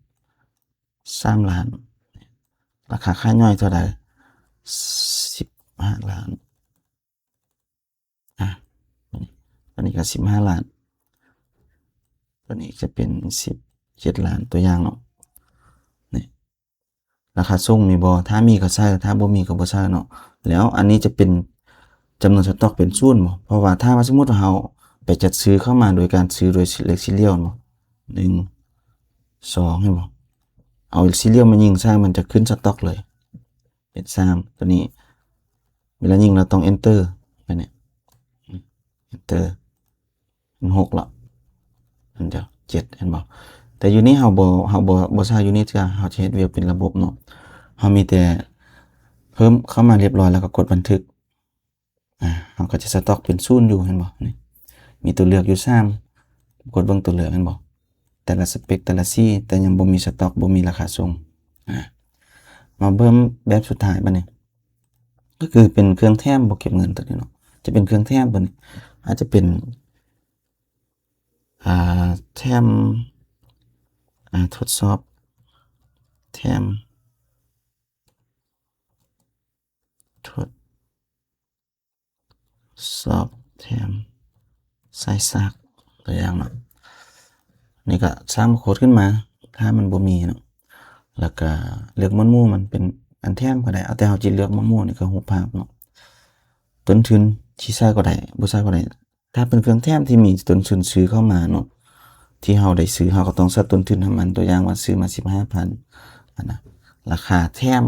ສາມລ້ານ. ລາຄາຂາຍຍ່ອຍເທົ່າໃດ? ສິບຫ້າລ້ານ. ອາ ອັນນີ້ກໍສິບຫ້າລ້ານ, ຕົວນີ້ຈະເປັນສິບເຈັດລ້ານ ຕົວຢ່າງເນາະ. ນີ້ ລາຄາສົ່ງມີບໍ່? ຖ້າມີກໍໃສ່, ຖ້າບໍ່ມີກໍບໍ່ໃສ່ເນາະ. ແລ້ວອັນນີ້ຈະເປັນຈຳນວນສະຕັອກເປັນສູນບໍ່? ເພາະວ່າຖ້າວ່າສົມມຸດວ່າເຮົາໄປຈັດຊື້ເຂົ້າມາໂດຍການຊື້ໂດຍເລກຊີຣຽວເນາະ, ໜຶ່ງ ສອງ ເຫັນບໍ່? ເອົາຊີຣຽວມາຍິງໃສ່ ມັນຈະຂຶ້ນສະຕັອກເລີຍ. ເປັນສາມ ຕົວນີ້ ເວລາຍິງເຮົາຕ້ອງ Enter ໄປນີ້ Enter ເປັນຫົກລະ ອັນດຽວ ເຈັດ ເຫັນບໍ່? ແຕ່ຢູ່ນີ້ເຮົາບໍ່ ເຮົາບໍ່ ບໍ່ໃຊ້ຢູ່ນີ້ເທື່ອ, ເຮົາຈະເຮັດວຽກເປັນລະບົບເນາະ. ເຮົາມີແຕ່ເພີ່ມເຂົ້າມາຮຽບຮ້ອຍ ແລ້ວກໍກົດບັນທຶກ. ອາ ເຮົາກໍຈະສະຕັອກເປັນສູນຢູ່ ເຫັນບໍ່? ນີ້ ມີຕົວເລືອກຢູ່ສາມ ກົດເບິ່ງຕົວເລືອກ ເຫັນບໍ່? ແຕ່ລະສະເປັກ ແຕ່ລະສີ ແຕ່ຍັງບໍ່ມີສະຕັອກ ບໍ່ມີລາຄາສົ່ງ. ອາ ມາເບິ່ງແບບສຸດທ້າຍບາດນີ້ ກໍຄືເປັນເຄື່ອງແຖມບໍ່ເກັບເງິນຕົວນີ້ເນາະ. ຈະເປັນເຄື່ອງແຖມຕົວນີ້ ອາດຈະເປັນ ອາ ແຖມ ອາ ທົດສອບ ແຖມ ທົດ ສອບແຖມສາຍສາກ ຕົວຢ່າງເນາະ. ນີ້ກໍສ້າງໂຄດຂຶ້ນມາ ຖ້າມັນບໍ່ມີເນາະ, ແລ້ວກໍເລືອກໝວດໝູ່ມັນເປັນອັນແຖມກໍໄດ້. ເອົາແຕ່ເຮົາຈະເລືອກໝວດໝູ່ ນີ້ກໍຮູບພາບເນາະ. ຕົ້ນທຶນຊິໃສ່ກໍໄດ້ ບໍ່ໃສ່ກໍໄດ້. ຖ້າເປັນເຄື່ອງແຖມທີ່ມີຕົ້ນທຶນຊື້ເຂົ້າມາເນາະ ທີ່ເຮົາໄດ້ຊື້ ເຮົາກໍຕ້ອງໃສ່ຕົ້ນທຶນໃຫ້ມັນ. ຕົວຢ່າງວ່າຊື້ມາສິບຫ້າພັນ ອັນນະ ລາຄາແຖມ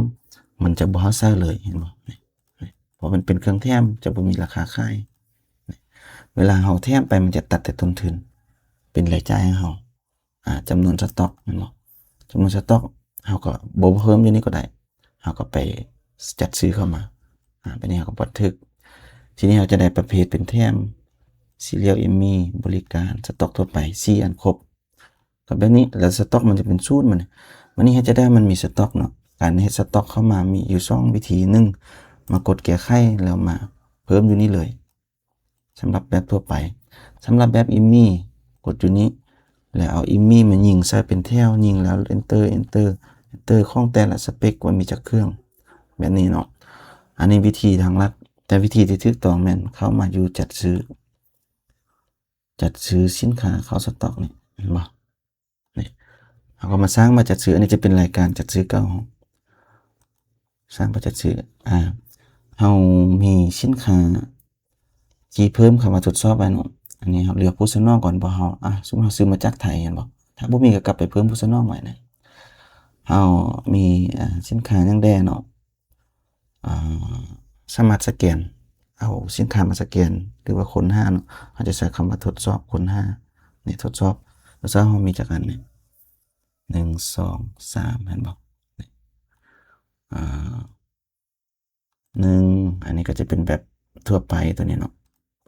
ມັນຈະບໍ່ໃຫ້ໃສ່ເລີຍ ເຫັນບໍ່? ນີ້ ນີ້ ເພາະມັນເປັນເຄື່ອງແຖມ ຈະບໍ່ມີລາຄາຂາຍ. ນີ້ ເວລາເຮົາແຖມໄປ ມັນຈະຕັດແຕ່ຕົ້ນທຶນ ເປັນລາຍຈ່າຍໃຫ້ເຮົາ. ອາ ຈຳນວນສະຕັອກ ແມ່ນບໍ່? ຈຳນວນສະຕັອກ ເຮົາກໍບໍ່ເພີ່ມຢູ່ນີ້ກໍໄດ້ ເຮົາກໍໄປຈັດຊື້ເຂົ້າມາ. ອາ ບາດນີ້ເຮົາກໍບັນທຶກ. ທີນີ້ເຮົາຈະໄດ້ປະເພດເປັນແຖມ ຊີຣຽວ ເອັມ ມີ ບໍລິການ ສະຕັອກທົ່ວໄປ ສີ່ອັນຄົບ ກໍແບບນີ້. ແລ້ວສະຕັອກມັນຈະເປັນສູນ ມັນ ບາດນີ້ເຮັດຈັ່ງໃດມັນມີສະຕັອກເນາະ? ການເຮັດສະຕັອກເຂົ້າມາມີຢູ່ສອງວິທີ. ໜຶ່ງ ມາກົດແກ້ໄຂ ແລ້ວມາເພີ່ມຢູ່ນີ້ເລີຍ ສຳລັບແບບທົ່ວໄປ. ສຳລັບແບບ ເອັມ ມີ ກົດຢູ່ນີ້ ແລ້ວເອົາ ເອັມ ມີ ມາຍິງໃສ່ເປັນແຖວ ຍິງແລ້ວ Enter Enter Enter ຂອງແຕ່ລະສະເປັກວ່າມີຈັກເຄື່ອງ ແບບນີ້ເນາະ. ອັນນີ້ວິທີທາງລັດ, ແຕ່ວິທີທີ່ຖືກຕ້ອງແມ່ນເຂົ້າມາຢູ່ຈັດຊື້ ຈັດຊື້ສິນຄ້າເຂົ້າສະຕັອກນີ້ ເຫັນບໍ່? ນີ້ ເຮົາກໍມາສ້າງໃບຈັດຊື້. ອັນນີ້ຈະເປັນລາຍການຈັດຊື້ເກົ່າ ສ້າງໃບຈັດຊື້. ອາ ເຮົາມີສິນຄ້າທີ່ເພີ່ມຄຳວ່າທົດສອບໄວ້ເນາະ. ອັນນີ້ເຮົາເລືອກຜູ້ສະໜອງກ່ອນ ເພາະເຮົາ ອາ ສົມມຸດເຮົາຊື້ມາຈາກໄທ ແມ່ນບໍ່? ຖ້າບໍ່ມີກໍກັບໄປເພີ່ມຜູ້ສະໜອງໄວ້ນະ. ເຮົາມີ ອາ ສິນຄ້າຫຍັງແດ່ເນາະ? ອາ ສາມາດສະແກນ ເອົາສິນຄ້າມາສະແກນ ຫຼືວ່າຄົ້ນຫາເນາະ. ເຮົາຈະໃຊ້ຄຳວ່າທົດສອບ ຄົ້ນຫາ ນີ້ ທົດສອບ. ທົດສອບເຮົາມີຈັກອັນນີ້? ໜຶ່ງ ສອງ ສາມ ເຫັນບໍ່? ນີ້ ອາ ໜຶ່ງ ອັນນີ້ກໍຈະເປັນແບບທົ່ວໄປຕົວນີ້ເນາະ.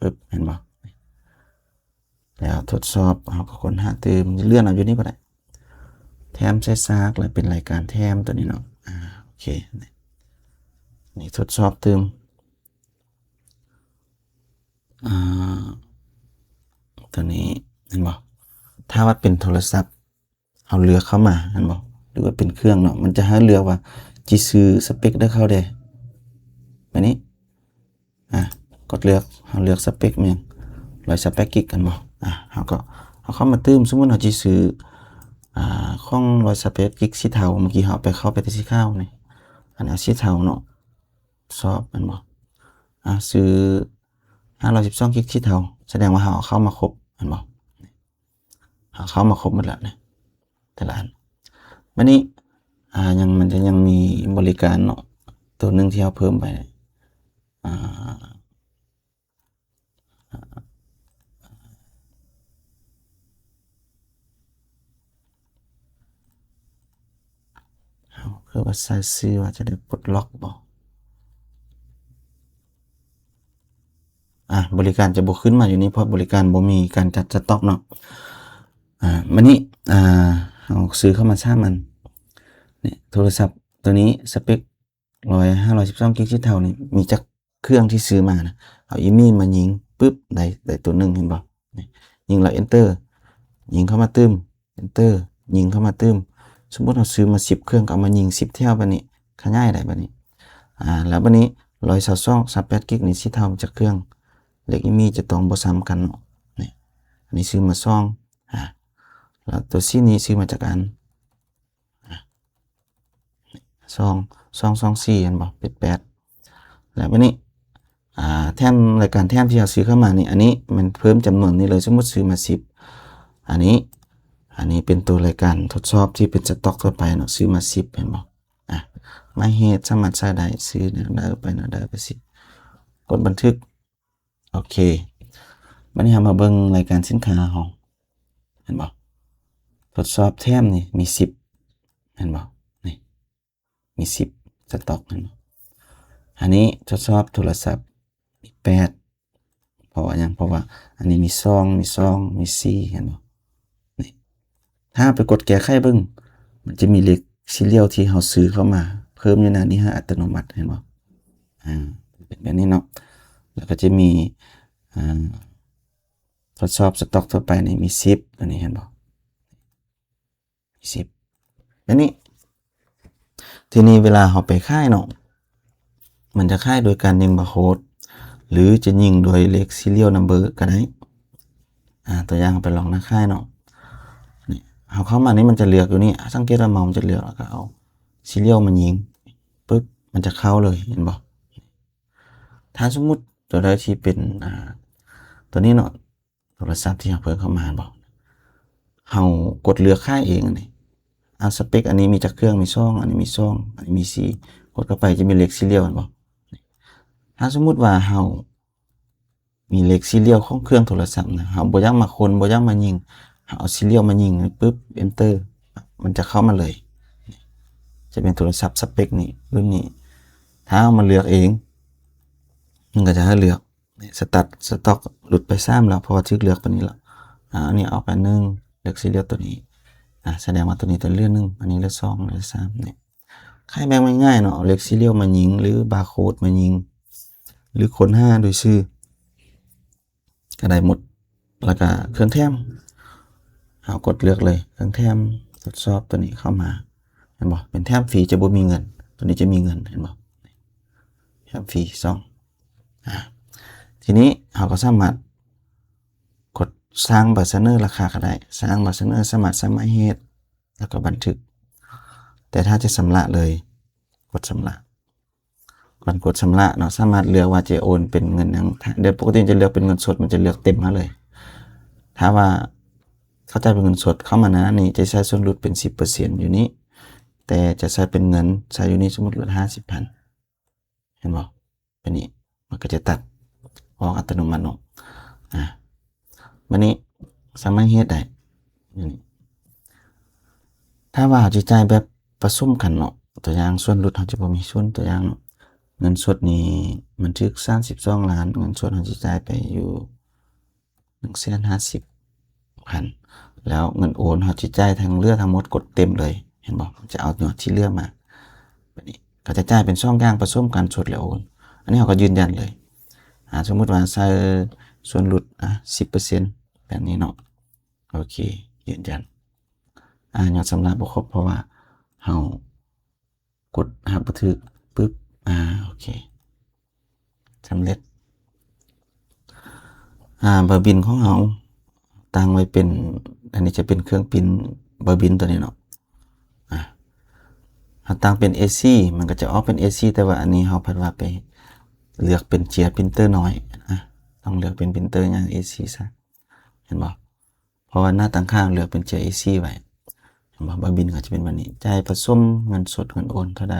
ປຶບ ເຫັນບໍ່? ແລ້ວທົດສອບ ເຮົາກໍຄົ້ນຫາຕື່ມ ເລື່ອນເອົາຢູ່ນີ້ກໍໄດ້ ແຖມໃສ່ສາກ ແລ້ວເປັນລາຍການແຖມຕົວນີ້ເນາະ. ອາ ໂອເຄ ນີ້ ນີ້ທົດສອບຕື່ມ ອາ ຕົວນີ້ ເຫັນບໍ່? ຖ້າວ່າເປັນໂທລະສັບ ເຮົາເລືອກເຂົ້າມາ ແມ່ນບໍ່? ຫຼືວ່າເປັນເຄື່ອງເນາະ ມັນຈະໃຫ້ເລືອກວ່າຊິຊື້ສະເປັກໃດເຂົ້າແດ່. ບາດນີ້ ອາ ກົດເລືອກ ເຮົາເລືອກສະເປັກແມ່ນ ຮ້ອຍຊາວແປດກິກ ແມ່ນບໍ່? ອາ ເຮົາກໍເອົາເຂົ້າມາຕື່ມ ສົມມຸດເຮົາຊິຊື້ ອາ ຂອງ ຮ້ອຍຊາວແປດກິກສີເທົາ ເມື່ອກີ້ເຮົາໄປ ເຂົ້າໄປແຕ່ສີຂາວນີ້ ອັນນີ້ເອົາສີເທົາເນາະ ຊອບ ແມ່ນບໍ່? ອາ ຊື້ ຫ້າຮ້ອຍສິບສອງກິກສີເທົາ ສະແດງວ່າເຮົາເອົາເຂົ້າມາຄົບ ແມ່ນບໍ່? ເຮົາເຂົ້າມາຄົບໝົດແລ້ວນະ ແຕ່ລະອັນ. ບາດນີ້ ອາ ຍັງ ມັນຈະຍັງມີບໍລິການເນາະ ໂຕໜຶ່ງທີ່ເຮົາເພີ່ມໄປ ອາ ເຮົາຄືວ່າໃສ່ຊື່ວ່າຈະໄດ້ປົດລັອກບໍ? ອາ ບໍລິການຈະບໍ່ຂຶ້ນມາຢູ່ນີ້ ເພາະບໍລິການບໍ່ມີການຈັດສະຕັອກເນາະ. ອາ ບາດນີ້ ອາ ເຮົາຊື້ເຂົ້າມາສາມອັນ ນີ້ ໂທລະສັບໂຕນີ້ ສະເປັກ ຮ້ອຍ ຫ້າຮ້ອຍສິບສອງກິກສີເທົານີ້ ມີຈັກເຄື່ອງທີ່ຊື້ມານະ? ເອົາອີມີມາຍິງປຶບ ໄດ້ ໄດ້ໂຕໜຶ່ງ ເຫັນບໍ່? ນີ້ ຍິງແລ້ວ Enter ຍິງເຂົ້າມາຕື່ມ Enter ຍິງເຂົ້າມາຕື່ມ. ສົມມຸດເຮົາຊື້ມາສິບເຄື່ອງ ກໍເອົາມາຍິງສິບແຖວ ບາດນີ້ຂະຫຍາຍໄດ້ບາດນີ້. ອາ ແລ້ວບາດນີ້ ຮ້ອຍຊາວສອງ ຊາວແປດກິກນີ້ ສີເທົາມີຈັກເຄື່ອງ? ເລກອີມີຈະຕ້ອງບໍ່ຊ້ຳກັນເນາະ. ນີ້ ອັນນີ້ຊື້ມາສອງ ອາ ແລ້ວໂຕສີນີ້ຊື້ມາຈັກອັນ? ອາ ສອງ ສອງ ສອງ ສີ່ ເຫັນບໍ່? ເປັນແປດ. ແລ້ວບາດນີ້ ອາ ແຖມ ລາຍການແຖມທີ່ເຮົາຊື້ເຂົ້າມານີ້ ອັນນີ້ແມ່ນເພີ່ມຈຳນວນນີ້ເລີຍ ສົມມຸດຊື້ມາສິບ ອັນນີ້ ອັນນີ້ເປັນໂຕລາຍການທົດສອບທີ່ເປັນສະຕັອກທົ່ວໄປເນາະ ຊື້ມາສິບ ເຫັນບໍ່? ອາ ໝາຍເຫດສາມາດໃສ່ໄດ້ ຊື້ແນວໃດໄປແນວໃດໄປຊິ ກົດບັນທຶກ. ໂອເຄ ບາດນີ້ເຮົາມາເບິ່ງລາຍການສິນຄ້າເຮົາ ເຫັນບໍ່? ທົດສອບແຖມນີ້ມີສິບ ເຫັນບໍ່? ນີ້ ມີສິບ ສະຕັອກ ເຫັນບໍ່? ອັນນີ້ທົດສອບໂທລະສັບ ມີແປດ ເພາະວ່າຫຍັງ? ເພາະວ່າອັນນີ້ມີສອງ ມີສອງ ມີສີ່ ເຫັນບໍ່? ນີ້ ຖ້າໄປກົດແກ້ໄຂເບິ່ງ ມັນຈະມີເລກຊີຣຽວທີ່ເຮົາຊື້ເຂົ້າມາເພີ່ມຢູ່ໜ້ານີ້ໃຫ້ອັດຕະໂນມັດ ເຫັນບໍ່? ອາ ເປັນແບບນີ້ເນາະ. ແລ້ວກໍຈະມີ ອາ ທົດສອບສະຕັອກທົ່ວໄປນີ້ມີສິບ ຕົວນີ້ເຫັນບໍ່? ສິບ ແບບນີ້. ທີນີ້ເວລາເຮົາໄປຂາຍເນາະ ມັນຈະຂາຍໂດຍການຍິງບາໂຄດ ຫຼືຈະຍິງໂດຍເລກຊີຣຽວນຳເບີກໍໄດ້. ອາ ຕົວຢ່າງເຮົາໄປລອງໜ້າຂາຍເນາະ ນີ້ ເຮົາເຂົ້າມານີ້ມັນຈະເລືອກຢູ່ນີ້ ອາ ສັງເກດວ່າເມົາມັນຈະເລືອກ ແລ້ວກໍເອົາຊີຣຽວມາຍິງ ປຶບ ມັນຈະເຂົ້າເລີຍ ເຫັນບໍ່? ຖ້າສົມມຸດຕົວໃດທີ່ເປັນ ອາ ຕົວນີ້ເນາະ ໂທລະສັບທີ່ເຮົາເພີ່ມເຂົ້າມາ ເຫັນບໍ່? ເຮົາກົດເລືອກຂາຍເອງອັນນີ້ ອາ ສະເປັກອັນນີ້ມີຈັກເຄື່ອງ? ມີສອງ ອັນນີ້ມີສອງ ອັນນີ້ມີສີ່ ກົດເຂົ້າໄປຈະມີເລກຊີຣຽວ ເຫັນບໍ່? ຖ້າສົມມຸດວ່າເຮົາມີເລກຊີຣຽວຂອງເຄື່ອງໂທລະສັບນະ ເຮົາບໍ່ຢາກມາຄົ້ນ ບໍ່ຢາກມາຍິງ ເຮົາເອົາຊີຣຽວມາຍິງປຶບ Enter ມັນຈະເຂົ້າມາເລີຍ ຈະເປັນໂທລະສັບສະເປັກນີ້ ລຸ້ນນີ້. ຖ້າເຮົາມາເລືອກເອງ ມັນກໍຈະໃຫ້ເລືອກ ນີ້ ສະຕັອກ ສະຕັອກຫຼຸດໄປສາມແລ້ວ ເພາະວ່າຖືກເລືອກປານນີ້ແລ້ວ. ອາ ອັນນີ້ອອກໄປໜຶ່ງ ເລືອກຊີຣຽວຕົວນີ້ ອາ ສະແດງວ່າຕົວນີ້ຕົວເລືອກໜຶ່ງ ອັນນີ້ເລືອກສອງ ເລືອກສາມ ນີ້. ຂາຍແບບງ່າຍໆເນາະ ເອົາເລກຊີຣຽວມາຍິງ ຫຼືບາໂຄດມາຍິງ ຫຼືຄົ້ນຫາໂດຍຊື່ ກໍໄດ້ໝົດ. ແລ້ວກໍເຄື່ອງແຖມ ເຮົາກົດເລືອກເລີຍ ເຄື່ອງແຖມ ທົດສອບຕົວນີ້ເຂົ້າມາ ເຫັນບໍ່? ເປັນແຖມຟຣີ ຈະບໍ່ມີເງິນ ຕົວນີ້ຈະມີເງິນ ເຫັນບໍ່? ແຖມຟຣີສອງ ອາ ທີນີ້ເຮົາກໍສາມາດກົດສ້າງໃບສະເໜີລາຄາກໍໄດ້ ສ້າງໃບສະເໜີ ສາມາດໃສ່ໝາຍເຫດ ແລ້ວກໍບັນທຶກ. ແຕ່ຖ້າຈະຊຳລະເລີຍ ກົດຊຳລະ ການກົດຊຳລະເນາະ ສາມາດເລືອກວ່າຈະໂອນເປັນເງິນຫຍັງ. ໂດຍປົກກະຕິຈະເລືອກເປັນເງິນສົດ ມັນຈະເລືອກເຕັມມາເລີຍ. ຖ້າວ່າເຂົາຈ່າຍເປັນເງິນສົດ ເຂົ້າມາໃນນັ້ນນີ້ ຈະໃຊ້ສ່ວນຫຼຸດເປັນສິບເປີເຊັນຢູ່ນີ້ ແຕ່ຈະໃຊ້ເປັນເງິນ ໃຊ້ຢູ່ນີ້ ສົມມຸດລົດຫ້າສິບພັນ ເຫັນບໍ່? ແບບນີ້ ມັນກໍຈະຕັດອອກອັດຕະໂນມັດເນາະ. ອາ ບາດນີ້ສາມາດເຮັດໄດ້ ນີ້ ຖ້າວ່າເຮົາຈະຈ່າຍແບບປະສົມກັນເນາະ ຕົວຢ່າງສ່ວນຫຼຸດເຮົາຈະບໍ່ມີສ່ວນ ຕົວຢ່າງເນາະ ເງິນສົດນີ້ມັນຖືກສາມສິບສອງລ້ານ ເງິນສົດເຮົາຈະຈ່າຍໄປຢູ່ໜຶ່ງແສນຫ້າສິບພັນ ແລ້ວເງິນໂອນເຮົາຈະຈ່າຍທັງເຫຼືອທັງໝົດ ກົດເຕັມເລີຍ ເຫັນບໍ່? ຈະເອົາຍອດທີ່ເຫຼືອມາ ແບບນີ້ ກໍຈະຈ່າຍເປັນສອງຢ່າງປະສົມກັນ ສົດ ແລະ ໂອນ. ອັນນີ້ເຮົາກໍຢືນຢັນເລີຍ ອາ ສົມມຸດວ່າໃສ່ສ່ວນຫຼຸດ ອາ ສິບເປີເຊັນ ແບບນີ້ເນາະ. ໂອເຄ ຢືນຢັນ. ອາ ຍອດຊຳລະບໍ່ຄົບ ເພາະວ່າເຮົາກົດຮັບບໍ່ຖືກ. ປຶບ ອາ ໂອເຄ ສຳເລັດ. ອາ ໃບບິນຂອງເຮົາຕັ້ງໄວ້ເປັນ ອັນນີ້ຈະເປັນເຄື່ອງປິ່ນໃບບິນຕົວນີ້ເນາະ. ອາ ເຮົາຕັ້ງເປັນເອສີ່ ມັນກໍຈະອອກເປັນເອສີ່ ແຕ່ວ່າອັນນີ້ເຮົາພັດວ່າໄປເລືອກເປັນເຈ້ຍປຣິນເຕີນ້ອຍ. ອາ ຕ້ອງເລືອກເປັນປຣິນເຕີໃຫຍ່ເອສີ່ຊະ ເຫັນບໍ່? ເພາະວ່າໜ້າຕັ້ງຄ່າເລືອກເປັນເຈ້ຍເອສີ່ໄວ້ ເຫັນບໍ່? ໃບບິນກໍຈະເປັນແບບນີ້ ຈ່າຍປະສົມເງິນສົດ ເງິນໂອນເທົ່າໃດ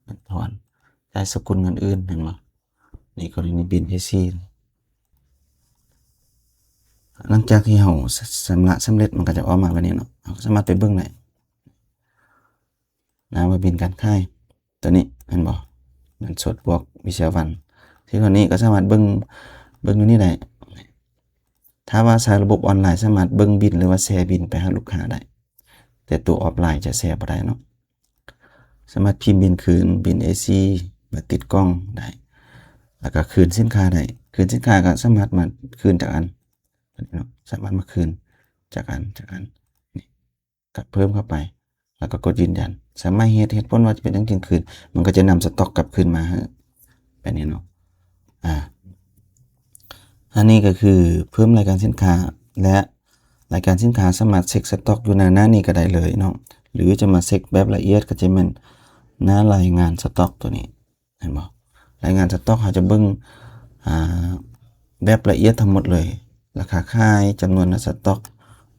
ເງິນທອນ ຈ່າຍສະກຸນເງິນອື່ນ ເຫັນບໍ່? ນີ້ກໍລະນີບິນເອສີ່. ຫຼັງຈາກທີ່ເຮົາ ຊ- ຊຳລະສຳເລັດ ມັນກໍຈະອອກມາແບບນີ້ເນາະ. ເຮົາກໍສາມາດໄປເບິ່ງໄດ້ ໜ້າໃບບິນການຂາຍຕົວນີ້ ເຫັນບໍ່? ເງິນສົດບວກວິຊາວັນ ທີ່ຕົວນີ້ກໍສາມາດເບິ່ງ ເບິ່ງຢູ່ນີ້ໄດ້. ຖ້າວ່າໃຊ້ລະບົບອອນລາຍ ສາມາດເບິ່ງບິນ ຫຼືວ່າແຊບິນໄປຫາລູກຄ້າໄດ້ ແຕ່ຕົວອອຟລາຍຈະແຊບໍ່ໄດ້ເນາະ. ສາມາດພິມບິນຄືນ ບິນເອສີ່ມາຕິດກ່ອງໄດ້ ແລ້ວກໍຄືນສິນຄ້າໄດ້. ຄືນສິນຄ້າກໍສາມາດມາຄືນຈາກອັນ ເນາະ ສາມາດມາຄືນຈາກອັນ ຈາກອັນນີ້ ກໍເພີ່ມເຂົ້າໄປ ແລ້ວກໍກົດຢືນຢັນ. ສາມາດເຮັດ ເຫດຜົນວ່າຈະເປັນຫຍັງຈຶ່ງຄືນ ມັນກໍຈະນຳສະຕັອກກັບຄືນມາໃຫ້ ແບບນີ້ເນາະ. ອາ ອັນນີ້ກໍຄືເພີ່ມລາຍການສິນຄ້າ ແລະ ລາຍການສິນຄ້າສາມາດເຊັກສະຕັອກຢູ່ໜ້າ ໜ້ານີ້ກໍໄດ້ເລີຍເນາະ ຫຼືຈະມາເຊັກແບບລະອຽດກໍຈະແມ່ນໜ້າລາຍງານສະຕັອກຕົວນີ້ ເຫັນບໍ່? ລາຍງານສະຕັອກເຮົາຈະເບິ່ງ ອາ ແບບລະອຽດທັງໝົດເລີຍ ລາຄາຂາຍ ຈຳນວນໜ້າສະຕັອກ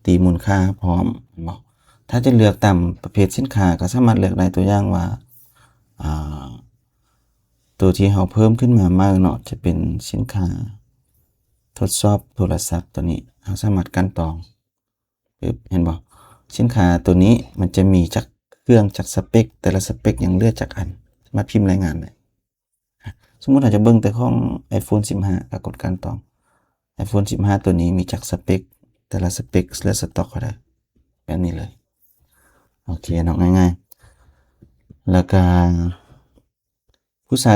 ຕີມູນຄ່າພ້ອມ ເຫັນບໍ່? ຖ້າຈະເລືອກຕາມປະເພດສິນຄ້າກໍສາມາດເລືອກໄດ້ ຕົວຢ່າງວ່າ ອາ ຕົວທີ່ເຮົາເພີ່ມຂຶ້ນມາໃໝ່ເນາະ ຈະເປັນສິນຄ້າທົດສອບໂທລະສັບຕົວນີ້ ເຮົາສາມາດກັ່ນຕອງ ປຶບ ເຫັນບໍ່? ສິນຄ້າຕົວນີ້ມັນຈະມີຈັກເຄື່ອງ ຈັກສະເປັກ ແຕ່ລະສະເປັກຍັງເຫຼືອຈັກອັນ ສາມາດພິມລາຍງານໄດ້. ສົມມຸດເຮົາຈະເບິ່ງແຕ່ຂອງໄອໂຟນສິບຫ້າ ກໍກົດກັ່ນຕອງ ໄອໂຟນສິບຫ້າຕົວນີ້ມີຈັກສະເປັກ ແຕ່ລະສະເປັກເຫຼືອສະຕັອກເທົ່າໃດ ແບບນີ້ເລີຍ. ໂອເຄເນາະ ງ່າຍໆ. ແລ້ວກະ ຜູ້ໃຊ້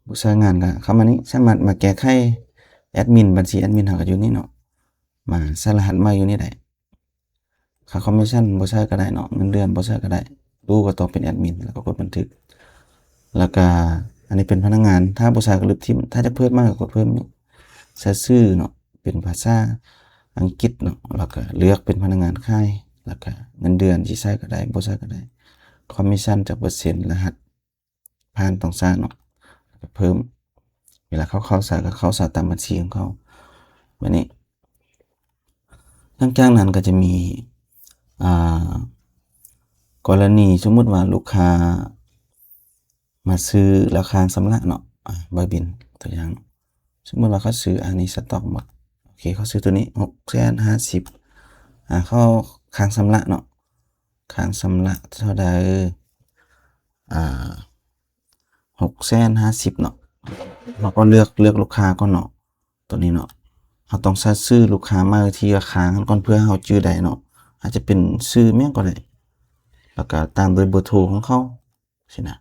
ຜູ້ໃຊ້ງານກໍເຂົ້າມານີ້ ສາມາດມາແກ້ໄຂແອດມິນ ບັນຊີແອດມິນເຮົາກໍຢູ່ນີ້ເນາະ ມາໃສ່ລະຫັດໃໝ່ຢູ່ນີ້ໄດ້. ຄ່າຄອມມິດຊັນບໍ່ໃສ່ກໍໄດ້ເນາະ ເງິນເດືອນບໍ່ໃສ່ກໍໄດ້ ຮູ້ກໍຕ້ອງເປັນແອດມິນ ແລ້ວກໍກົດບັນທຶກ. ແລ້ວກະອັນນີ້ເປັນພະນັກງານ ຖ້າບໍ່ໃສ່ກໍລຶບຖິ້ມ ຖ້າຈະເພີ່ມໃໝ່ກໍກົດເພີ່ມນີ້ ໃສ່ຊື່ເນາະ ເປັນພາສາອັງກິດເນາະ ແລ້ວກະເລືອກເປັນພະນັກງານຂາຍ ແລ້ວກະເງິນເດືອນຊິໃສ່ກໍໄດ້ ບໍ່ໃສ່ກໍໄດ້ ຄອມມິດຊັນຈັກເປີເຊັນ ລະຫັດ ຜ່ານຕ້ອງໃສ່ເນາະ ແລ້ວກໍເພີ່ມ ເວລາເຂົາເຂົ້າໃສ່ກໍເຂົ້າໃສ່ຕາມບັນຊີຂອງເຂົາ ແບບນີ້. ຫຼັງຈາກນັ້ນກໍຈະມີ ອ່າ ກໍລະນີສົມມຸດວ່າລູກຄ້າມາຊື້ແລ້ວຄ້າງຊຳລະເນາະ ອາ ໃບບິນຕົວຢ່າງ ສົມມຸດວ່າເຂົາຊື້ ອາ ນີ້ສະຕັອກໝົດ ໂອເຄ ເຂົາຊື້ຕົວນີ້ ຫົກແສນຫ້າສິບ ອາ ເຂົາຄ້າງຊຳລະເນາະ ຄ້າງຊຳລະເທົ່າໃດ ອ່າ ຫົກແສນຫ້າສິບເນາະ ເຮົາກໍເລືອກ ເລືອກລູກຄ້າກ່ອນເນາະ ຕົວນີ້ເນາະ ເຮົາຕ້ອງໃສ່ຊື່ລູກຄ້າໃໝ່ທີ່ວ່າຄ້າງຫັ້ນກ່ອນ ເພື່ອເຮົາຈື່ໄດ້ເນາະ ອາດຈະເປັນຊື່ແມ່ນກໍໄດ້ ແລ້ວກໍຕາມດ້ວຍເບີໂທຂອງເຂົາ ຊີ້ນະ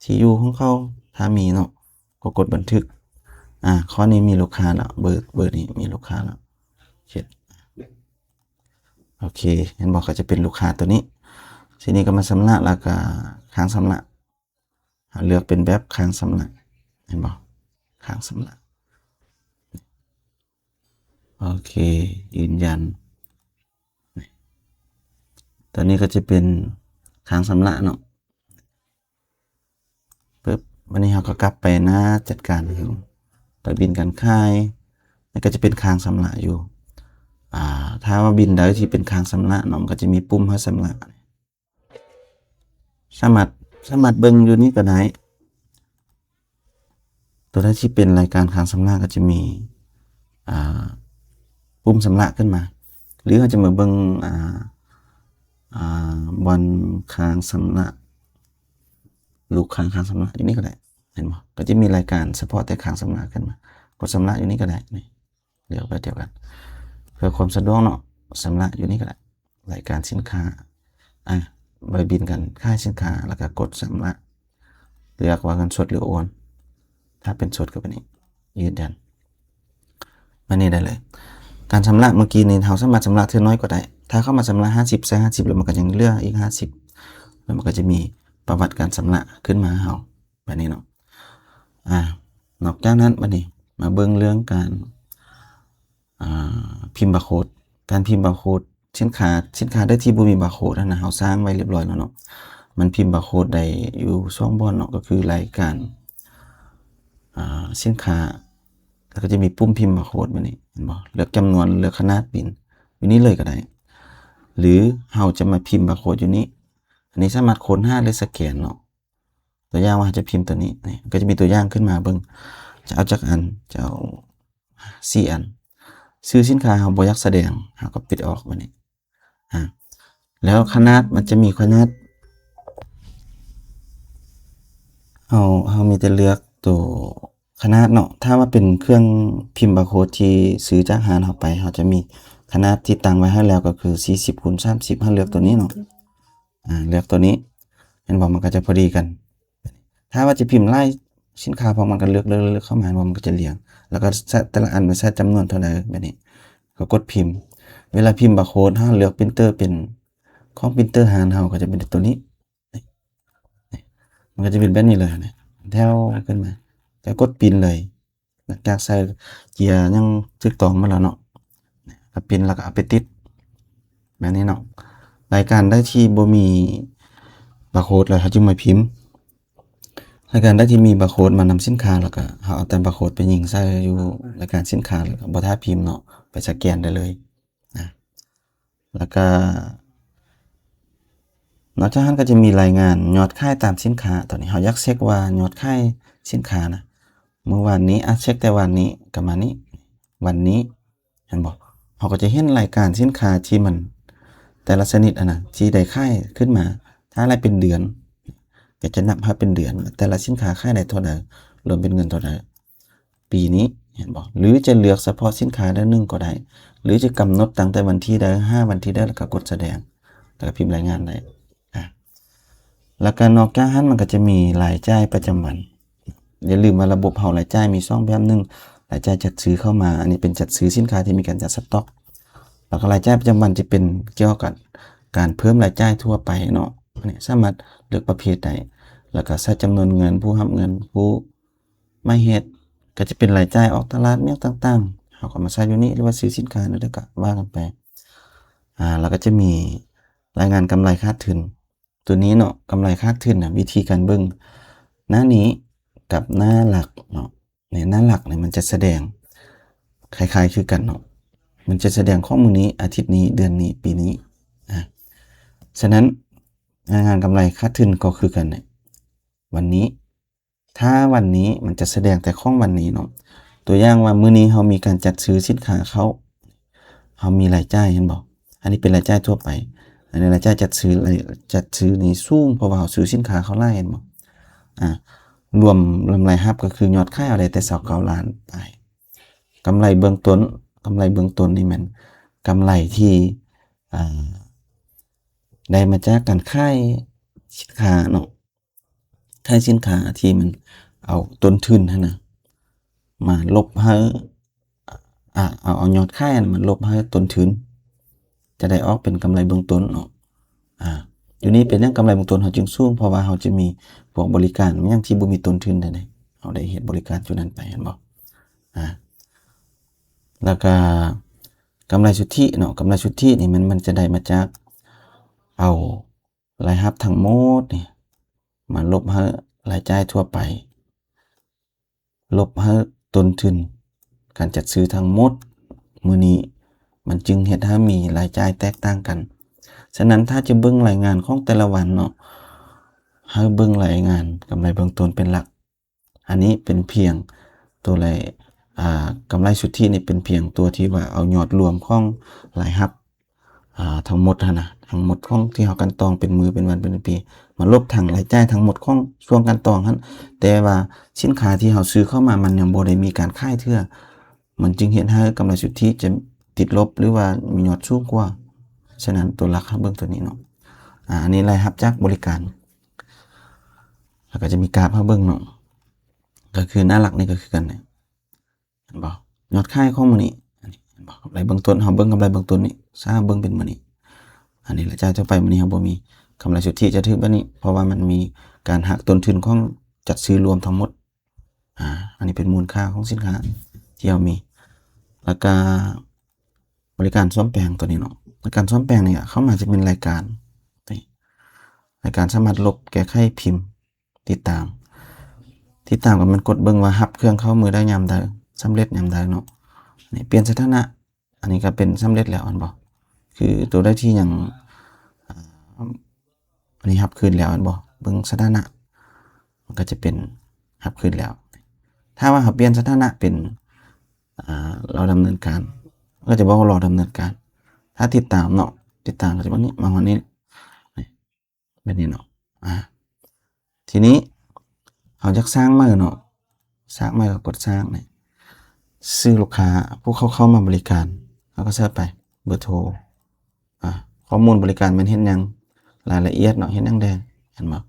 ທີ່ຢູ່ຂອງເຂົາ ຖ້າມີເນາະ ກໍກົດບັນທຶກ ອາ ຂໍ້ນີ້ມີລູກຄ້າແລ້ວ ເບີ ເບີນີ້ມີລູກຄ້າແລ້ວ ເຮັດ ໂອເຄ ເຫັນບໍ່ ກໍຈະເປັນລູກຄ້າຕົວນີ້ ທີນີ້ກໍມາຊຳລະ ແລ້ວກໍຄ້າງຊຳລະ ເຮົາເລືອກເປັນແບບຄ້າງຊຳລະ ເຫັນບໍ່ ຄ້າງຊຳລະ ໂອເຄ ຢືນຢັນ ຕົວນີ້ກໍຈະເປັນຄ້າງຊຳລະເນາະ ປຶບ ບາດນີ້ເຮົາກໍກັບໄປໜ້າຈັດການຂອງໃບບິນການຂາຍ ມັນກໍຈະເປັນຄ້າງຊຳລະຢູ່ ອາ ຖ້າວ່າບິນໃດທີ່ເປັນຄ້າງຊຳລະເນາະ ມັນກໍຈະມີປຸ່ມໃຫ້ຊຳລະ ສາມາດ ສາມາດເບິ່ງຢູ່ນີ້ກໍໄດ້ ຕົວໃດທີ່ເປັນລາຍການຄ້າງຊຳລະກໍຈະມີ ອ່າ ປຸ່ມຊຳລະຂຶ້ນມາ ຫຼືເຮົາຈະມາເບິ່ງ ອ່າ ອ່າ ບ່ອນຄ້າງຊຳລະ ລູກຄ້າງຄ້າງຊຳລະຢູ່ນີ້ກໍໄດ້ ເຫັນບໍ່ ກໍຈະມີລາຍການສະເພາະແຕ່ຄ້າງຊຳລະຂຶ້ນມາ ກໍຊຳລະຢູ່ນີ້ກໍໄດ້ ນີ້ ເລືອກແບບດຽວກັນ ເພື່ອຄວາມສະດວກເນາະ ຊຳລະຢູ່ນີ້ກໍໄດ້ ລາຍການສິນຄ້າ ອາ ໃບບິນການຂາຍສິນຄ້າ ແລ້ວກໍກົດຊຳລະ ເລືອກວ່າເງິນສົດ ຫຼື ໂອນ ຖ້າເປັນສົດກໍແບບນີ້ ຢືນຢັນ ແບບນີ້ໄດ້ເລີຍ. ການຊຳລະເມື່ອກີ້ນີ້ ເຮົາສາມາດຊຳລະເທື່ອໜ້ອຍກໍໄດ້ ຖ້າເຂົ້າມາຊຳລະຫ້າສິບ ໃສ່ຫ້າສິບ ແລ້ວມັນກໍຍັງເຫຼືອອີກຫ້າສິບ ແລ້ວມັນກໍຈະມີປະຫວັດການຊຳລະຂຶ້ນມາໃຫ້ເຮົາແບບນີ້ເນາະ. ອາ ນອກຈາກນັ້ນ ບັດນີ້ມາເບິ່ງເລື່ອງການ ອາ ພິມບາໂຄດ. ການພິມບາໂຄດ ສິນຄ້າ ສິນຄ້າໃດທີ່ບໍ່ມີບາໂຄດຫັ້ນນະ ເຮົາສ້າງໄວ້ຮຽບຮ້ອຍແລ້ວເນາະ ມັນພິມບາໂຄດໄດ້ຢູ່ສອງບ່ອນເນາະ ກໍຄືລາຍການ ອາ ສິນຄ້າ ແລ້ວກໍຈະມີປຸ່ມພິມບາໂຄດແບບນີ້ ເຫັນບໍ່? ເລືອກຈຳນວນ ເລືອກຂະໜາດ ປຣິນ ຢູ່ນີ້ເລີຍກໍໄດ້ ຫຼືເຮົາຈະມາພິມບາໂຄດຢູ່ນີ້. ອັນນີ້ສາມາດຄົ້ນຫາ ຫຼືສະແກນເນາະ. ຕົວຢ່າງວ່າເຮົາຈະພິມຕົວນີ້ ນີ້ ກໍຈະມີຕົວຢ່າງຂຶ້ນມາເບິ່ງ ຈະເອົາຈັກອັນ? ຈະເອົາສີ່ອັນ. ຊື່ສິນຄ້າເຮົາບໍ່ຢາກສະແດງ ເຮົາກໍປິດອອກແບບນີ້. ອາ ແລ້ວຂະໜາດ ມັນຈະມີຂະໜາດ ເຮົາ ເຮົາມີແຕ່ເລືອກໂຕຂະໜາດເນາະ. ຖ້າວ່າເປັນເຄື່ອງພິມບາໂຄດທີ່ຊື້ຈາກຮ້ານເຮົາໄປ ເຮົາຈະມີຂະໜາດທີ່ຕັ້ງໄວ້ໃຫ້ແລ້ວ ກໍຄືສີ່ສິບຄູນສາມສິບ ເຮົາເລືອກໂຕນີ້ເນາະ. ອາ ເລືອກໂຕນີ້ ເຫັນບໍ່? ມັນກໍຈະພໍດີກັນ. ຖ້າວ່າຈະພິມຫຼາຍສິນຄ້າ ພວກມັນກໍເລືອກ ເລືອກ ເລືອກເຂົ້າມາ ເຫັນບໍ່? ມັນກໍຈະລຽງ ແລ້ວກໍໃຊ້ແຕ່ລະອັນວ່າໃຊ້ຈຳນວນເທົ່າໃດ ແບບນີ້ ກໍກົດພິມ. ເວລາພິມບາໂຄດ ເຮົາເລືອກປຣິນເຕີເປັນ ຂອງປຣິນເຕີຮ້ານເຮົາກໍຈະເປັນຕົວນີ້ ນີ້ ມັນກໍຈະເປັນແບບນີ້ເລີຍ ນີ້ ແຖວຂຶ້ນມາ ແລ້ວກົດປຣິນເລີຍ. ຫຼັງຈາກໃສ່ເກຍຫຍັງຖືກຕ້ອງໝົດແລ້ວເນາະ ກໍປຣິນ ແລ້ວກໍເອົາໄປຕິດແບບນີ້ເນາະ. ລາຍການໃດທີ່ບໍ່ມີບາໂຄດ ແລ້ວເຮົາຈຶ່ງມາພິມ. ລາຍການໃດທີ່ມີບາໂຄດມານຳສິນຄ້າ ແລ້ວກໍເຮົາເອົາແຕ່ບາໂຄດໄປຍິງໃສ່ຢູ່ລາຍການສິນຄ້າ ແລ້ວກໍບໍ່ຖ້າພິມເນາະ ໄປສະແກນໄດ້ເລີຍນະ. ແລ້ວກໍນອກຈາກນັ້ນກໍຈະມີລາຍງານຍອດຂາຍຕາມສິນຄ້າ. ຕອນນີ້ເຮົາຢາກເຊັກວ່າຍອດຂາຍສິນຄ້ານະ ມື້ວານນີ້ ອາ ເຊັກແຕ່ວານນີ້ ກໍມານີ້ ວັນນີ້ ເຫັນບໍ່? ເຮົາກໍຈະເຫັນລາຍການສິນຄ້າທີ່ມັນ ແຕ່ລະຊະນິດຫັ້ນນະ ທີ່ໄດ້ຂາຍຂຶ້ນມາ. ຖ້າໄລ່ເປັນເດືອນ ກໍຈະນັບໃຫ້ເປັນເດືອນ ແຕ່ລະສິນຄ້າຂາຍໄດ້ເທົ່າໃດ ລວມເປັນເງິນເທົ່າໃດ ປີນີ້ ເຫັນບໍ່? ຫຼືຈະເລືອກສະເພາະສິນຄ້າໃດໜຶ່ງກໍໄດ້ ຫຼືຈະກຳນົດຕັ້ງແຕ່ວັນທີໃດຫາວັນທີໃດ ແລ້ວກໍກົດສະແດງ ແລ້ວກໍພິມລາຍງານໄດ້. ອາ ແລ້ວກໍນອກຈາກຫັ້ນ ມັນກໍຈະມີລາຍຈ່າຍປະຈຳວັນ. ຢ່າລືມວ່າລະບົບເຮົາລາຍຈ່າຍມີສອງແບບ, ໜຶ່ງ ລາຍຈ່າຍຈັດຊື້ເຂົ້າມາ, ອັນນີ້ເປັນຈັດຊື້ສິນຄ້າທີ່ມີການຈັດສະຕັອກ, ແລ້ວກໍລາຍຈ່າຍປະຈຳວັນຈະເປັນກ່ຽວກັບການເພີ່ມລາຍຈ່າຍທົ່ວໄປເນາະ. ອັນນີ້ສາມາດເລືອກປະເພດໄດ້ ແລ້ວກໍໃສ່ຈຳນວນເງິນ, ຜູ້ຮັບເງິນ, ຜູ້ໝາຍເຫດ, ກໍຈະເປັນລາຍຈ່າຍອອກຕະຫຼາດ ແນວຕ່າງໆ ເຮົາກໍມາໃສ່ຢູ່ນີ້ ຫຼືວ່າຊື້ສິນຄ້າແນວໃດກໍວ່າກັນໄປ. ອາ ແລ້ວກໍຈະມີລາຍງານກຳໄລຂາດທຶນ. ຕົວນີ້ເນາະ ກຳໄລຂາດທຶນນະ ວິທີການເບິ່ງ ໜ້ານີ້ກັບໜ້າຫຼັກເນາະ. ໃນໜ້າຫຼັກນີ້ມັນຈະສະແດງຄ້າຍໆຄືກັນເນາະ, ມັນຈະສະແດງຂອງມື້ນີ້, ອາທິດນີ້, ເດືອນນີ້, ປີນີ້. ອາ ສະນັ້ນ ລາຍງານກຳໄລຂາດທຶນກໍຄືກັນ ວັນນີ້ ຖ້າວັນນີ້ມັນຈະສະແດງແຕ່ຂອງວັນນີ້ເນາະ. ຕົວຢ່າງວ່າມື້ນີ້ເຮົາມີການຈັດຊື້ສິນຄ້າເຂົ້າ, ເຮົາມີລາຍຈ່າຍ ເຫັນບໍ່? ອັນນີ້ເປັນລາຍຈ່າຍທົ່ວໄປ, ອັນນີ້ລາຍຈ່າຍຈັດຊື້, ລາຍ ຈັດຊື້ນີ້ສູງ ເພາະວ່າເຮົາຊື້ສິນຄ້າເຂົ້າຫຼາຍ ເຫັນບໍ່? ອາ ລວມ ລວມລາຍຮັບກໍຄືຍອດຂາຍເຮົາໄດ້ແຕ່ຊາວເກົ້າລ້ານປາຍ. ກຳໄລເບື້ອງຕົ້ນ, ກຳໄລເບື້ອງຕົ້ນນີ້ແມ່ນກຳໄລທີ່ ອາ ໄດ້ມາຈາກການຂາຍສິນຄ້າເນາະ. ຂາຍສິນຄ້າທີ່ມັນເອົາຕົ້ນທຶນຫັ້ນນະ ມາລົບໃຫ້ ອາ ເອົາ ເອົາຍອດຂາຍຫັ້ນມາລົບໃຫ້ຕົ້ນທຶນ ຈະໄດ້ອອກເປັນກຳໄລເບື້ອງຕົ້ນເນາະ. ອາ ຢູ່ນີ້ເປັນຫຍັງກຳໄລເບື້ອງຕົ້ນເຮົາຈຶ່ງສູງ? ເພາະວ່າເຮົາຈະມີພວກບໍລິການຫຍັງທີ່ບໍ່ມີຕົ້ນທຶນໃດໆ, ເຮົາໄດ້ເຮັດບໍລິການຈຸດນັ້ນໄປ ເຫັນບໍ່? ອາ ແລ້ວກະກຳໄລສຸດທິເນາະ, ກຳໄລສຸດທິນີ້ມັນ ມັນຈະໄດ້ມາຈາກເອົາ ລາຍຮັບທັງໝົດນີ້ມາລົບໃຫ້ລາຍຈ່າຍທົ່ວໄປ, ລົບໃຫ້ຕົ້ນທຶນການຈັດຊື້ທັງໝົດມື້ນີ້, ມັນຈຶ່ງເຮັດໃຫ້ມີລາຍຈ່າຍແຕກຕ່າງກັນ. ສະນັ້ນ ຖ້າຈະເບິ່ງລາຍງານຂອງແຕ່ລະວັນເນາະ, ໃຫ້ເບິ່ງລາຍງານກຳໄລເບື້ອງຕົ້ນເປັນຫຼັກ. ອັນນີ້ເປັນພຽງຕົວລາຍ ອາ ກຳໄລສຸດທິນີ້ເປັນພຽງຕົວທີ່ວ່າເອົາຍອດລວມຂອງລາຍຮັບ ອາ ທັງໝົດຫັ້ນນະ, ທັງໝົດຂອງທີ່ເຮົາກັ່ນຕອງເປັນມື້ ເປັນວັນ ເປັນປີ ມາລົບທັງລາຍຈ່າຍທັງໝົດຂອງຊ່ວງກັ່ນຕອງຫັ້ນ. ແຕ່ວ່າສິນຄ້າທີ່ເຮົາຊື້ເຂົ້າມາ ມັນຍັງບໍ່ໄດ້ມີການຂາຍເທື່ອ, ມັນຈຶ່ງເຮັດໃຫ້ກຳໄລສຸດທິຈະຕິດລົບ ຫຼືວ່າມີຍອດສູງກວ່າ. ສະນັ້ນ ຕົວຫຼັກເຮົາເບິ່ງຕົວນີ້ເນາະ. ອາ ອັນນີ້ລາຍຮັບຈາກບໍລິການ. ແລ້ວກໍຈະມີກາບໃຫ້ເບິ່ງເນາະ, ກໍຄືໜ້າຫຼັກນີ້ກໍຄືກັນນີ້ ເຫັນບໍ່? ຍອດຂາຍຂອງມື້ນີ້ ອັນນີ້ເຫັນບໍ່? ກຳໄລເບື້ອງຕົ້ນ ເຮົາເບິ່ງກຳໄລເບື້ອງຕົ້ນນີ້ ຖ້າເບິ່ງເປັນມື້ນີ້ ອັນນີ້ລາຍຈ່າຍທົ່ວໄປມື້ນີ້ເຮົາບໍ່ມີ. ກຳໄລສຸດທິຈະຖືກແບບນີ້ ເພາະວ່າມັນມີການຫັກຕົ້ນທຶນຂອງຈັດຊື້ລວມທັງໝົດ. ອາ ອັນນີ້ເປັນມູນຄ່າຂອງສິນຄ້າທີ່ເຮົາມີ. ແລ້ວກະບໍລິການສ້ອມແປງຕົວນີ້ເນາະ, ບໍລິການສ້ອມແປງນີ້ເຂົ້າມາຈະເປັນລາຍການ ນີ້ ລາຍການສາມາດລົບ, ແກ້ໄຂ, ພິມ, ຕິດຕາມ. ຕິດຕາມກໍແມ່ນກົດເບິ່ງວ່າຮັບເຄື່ອງເຂົ້າມືໄດ້ຍາມໃດ, ສຳເລັດຍາມໃດເນາະ. ນີ້ປ່ຽນສະຖານະ, ອັນນີ້ກໍເປັນສຳເລັດແລ້ວແມ່ນບໍ່? ຄືຕົວໃດທີ່ຍັງ ອາ ອັນນີ້ຮັບຄືນແລ້ວແມ່ນບໍ່? ເບິ່ງສະຖານະ ມັນກໍຈະເປັນຮັບຄືນແລ້ວ. ຖ້າວ່າເຮົາປ່ຽນສະຖານະເປັນ ອາ ລໍດຳເນີນການ ມັນກໍຈະບອກວ່າລໍດຳເນີນການ. ຖ້າຕິດຕາມເນາະ, ຕິດຕາມກໍຈະແບບນີ້ ມາຮອດນີ້ ນີ້ ແບບນີ້ເນາະ. ອາ ທີນີ້ເຮົາຢາກສ້າງໃໝ່ເນາະ, ສ້າງໃໝ່ກໍກົດສ້າງນີ້. ຊື່ລູກຄ້າ ຜູ້ເຂົ້າ ເຂົ້າມາບໍລິການ ເຮົາກໍໃສ່ໄປ ເບີໂທ ອາ ຂໍ້ມູນບໍລິການແມ່ນເຮັດຫຍັງ, ລາຍລະອຽດເນາະ, ເຮັດຫຍັງແດ່ ເຫັນບໍ່?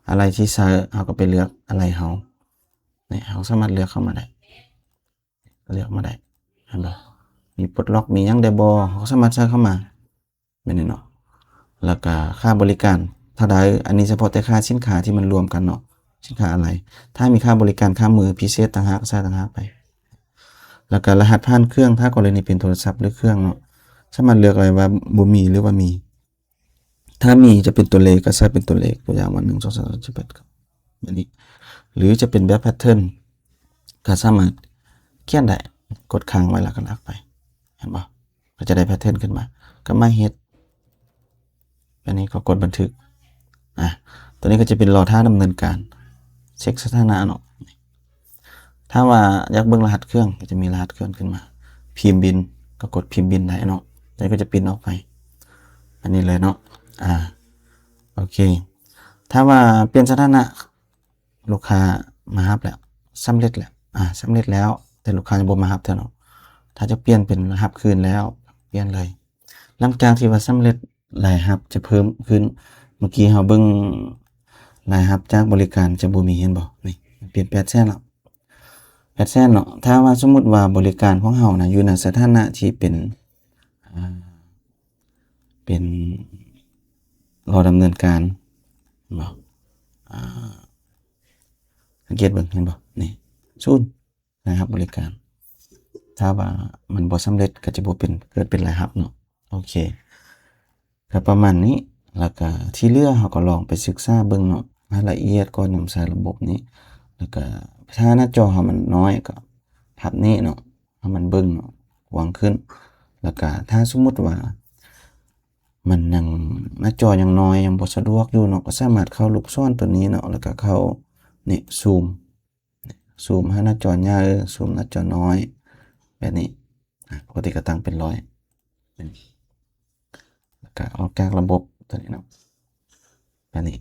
ອາໄຫຼ່ທີ່ໃຊ້ ເຮົາກໍໄປເລືອກອາໄຫຼ່ເຮົາ ນີ້ ເຮົາສາມາດເລືອກເຂົ້າມາໄດ້ ເລືອກມາໄດ້ ເຫັນບໍ່? ມີປົດລັອກ ມີຫຍັງໄດ້ບໍ່? ເຮົາກໍສາມາດໃສ່ເຂົ້າມາ ແມ່ນເນາະ. ແລ້ວກະຄ່າບໍລິການເທົ່າໃດ? ອັນນີ້ສະເພາະແຕ່ຄ່າສິນຄ້າທີ່ມັນລວມກັນເນາະ, ສິນຄ້າອາໄຫຼ່. ຖ້າມີຄ່າບໍລິການຂ້າມມືພິເສດຕ່າງຫາກ ໃສ່ຕ່າງຫາກໄປ. ແລ້ວກະລະຫັດຜ່ານເຄື່ອງ ຖ້າກໍລະນີເປັນໂທລະສັບ ຫຼື ເຄື່ອງເນາະ, ສາມາດເລືອກໄດ້ວ່າບໍ່ມີ ຫຼື ວ່າມີ. ຖ້າມີຈະເປັນຕົວເລກ ກໍໃສ່ເປັນຕົວເລກ, ຕົວຢ່າງວ່າ ໜຶ່ງ ສອງ ສາມ ສີ່ ຫ້າ ຫົກ ເຈັດ ແປດ ເກົ້າ ແບບນີ້ ຫຼື ຈະເປັນແບບແພັດເທີນ ກໍສາມາດຂຽນໄດ້. ກົດຄ້າງໄວ້ ແລ້ວກໍລາກໄປ ເຫັນບໍ່? ກໍຈະໄດ້ແພັດເທີນຂຶ້ນມາ. ກໍມາເຮັດ ອັນນີ້ກໍກົດບັນທຶກ. ອາ ຕົວນີ້ກໍຈະເປັນລໍຖ້າດຳເນີນການ ເຊັກສະຖານະເນາະ. ຖ້າວ່າຢາກເບິ່ງລະຫັດເຄື່ອງ ກໍຈະມີລະຫັດເຄື່ອງຂຶ້ນມາ. ພິມບິນ ກໍກົດພິມບິນໄດ້ເນາະ. ຕົວນີ້ກໍຈະປິ່ນອອກໄປ ອັນນີ້ເລີຍເນາະ. ອາ ໂອເຄ. ຖ້າວ່າປ່ຽນສະຖານະ ລູກຄ້າມາຮັບແລ້ວ ສຳເລັດແລ້ວ ອາ ສຳເລັດແລ້ວ ແຕ່ລູກຄ້າຍັງບໍ່ມາຮັບເທື່ອເນາະ. ຖ້າຈະປ່ຽນເປັນຮັບຄືນແລ້ວ ປ່ຽນເລີຍ. ຫຼັງຈາກທີ່ວ່າສຳເລັດ ລາຍຮັບຈະເພີ່ມຂຶ້ນ. ເມື່ອກີ້ເຮົາເບິ່ງລາຍຮັບຈາກບໍລິການຈະບໍ່ມີ ເຫັນບໍ່? ນີ້ ປ່ຽນແປດແສນແລ້ວ ແປດແສນເນາະ. ຖ້າວ່າສົມມຸດວ່າບໍລິການຂອງເຮົານະ ຢູ່ໃນສະຖານະທີ່ເປັນ ອາ ເປັນ ລໍດຳເນີນການ ເຫັນບໍ່? ອາ ສັງເກດເບິ່ງ ເຫັນບໍ່? ນີ້ ສູນ ລາຍຮັບບໍລິການ. ຖ້າວ່າມັນບໍ່ສຳເລັດ ກໍຈະບໍ່ເປັນ ເກີດເປັນລາຍຮັບເນາະ. ໂອເຄ ກໍປະມານນີ້. ແລ້ວກໍທີ່ເຫຼືອເຮົາກໍລອງໄປສຶກສາເບິ່ງເນາະ ໃຫ້ລະອຽດກ່ອນ ນຳໃຊ້ລະບົບນີ້. ແລ້ວກໍຖ້າໜ້າຈໍເຮົາມັນນ້ອຍ ກໍພັບນີ້ເນາະ ໃຫ້ມັນເບິ່ງເນາະ ກວ້າງຂຶ້ນ. ແລ້ວກໍຖ້າສົມມຸດວ່າມັນຍັງ ໜ້າຈໍຍັງນ້ອຍ ຍັງບໍ່ສະດວກຢູ່ເນາະ ກໍສາມາດເຂົ້າລູກສອນຕົວນີ້ເນາະ ແລ້ວກໍເຂົ້ານີ້ ຊູມ ຊູມໃຫ້ໜ້າຈໍໃຫຍ່ ຊູມໜ້າຈໍນ້ອຍ ແບບນີ້. ອາ ປົກກະຕິກໍຕັ້ງເປັນຮ້ອຍ ແບບນີ້ ແລ້ວກໍອອກຈາກລະບົບຕົວນີ້ເນາະ ແບບນີ້.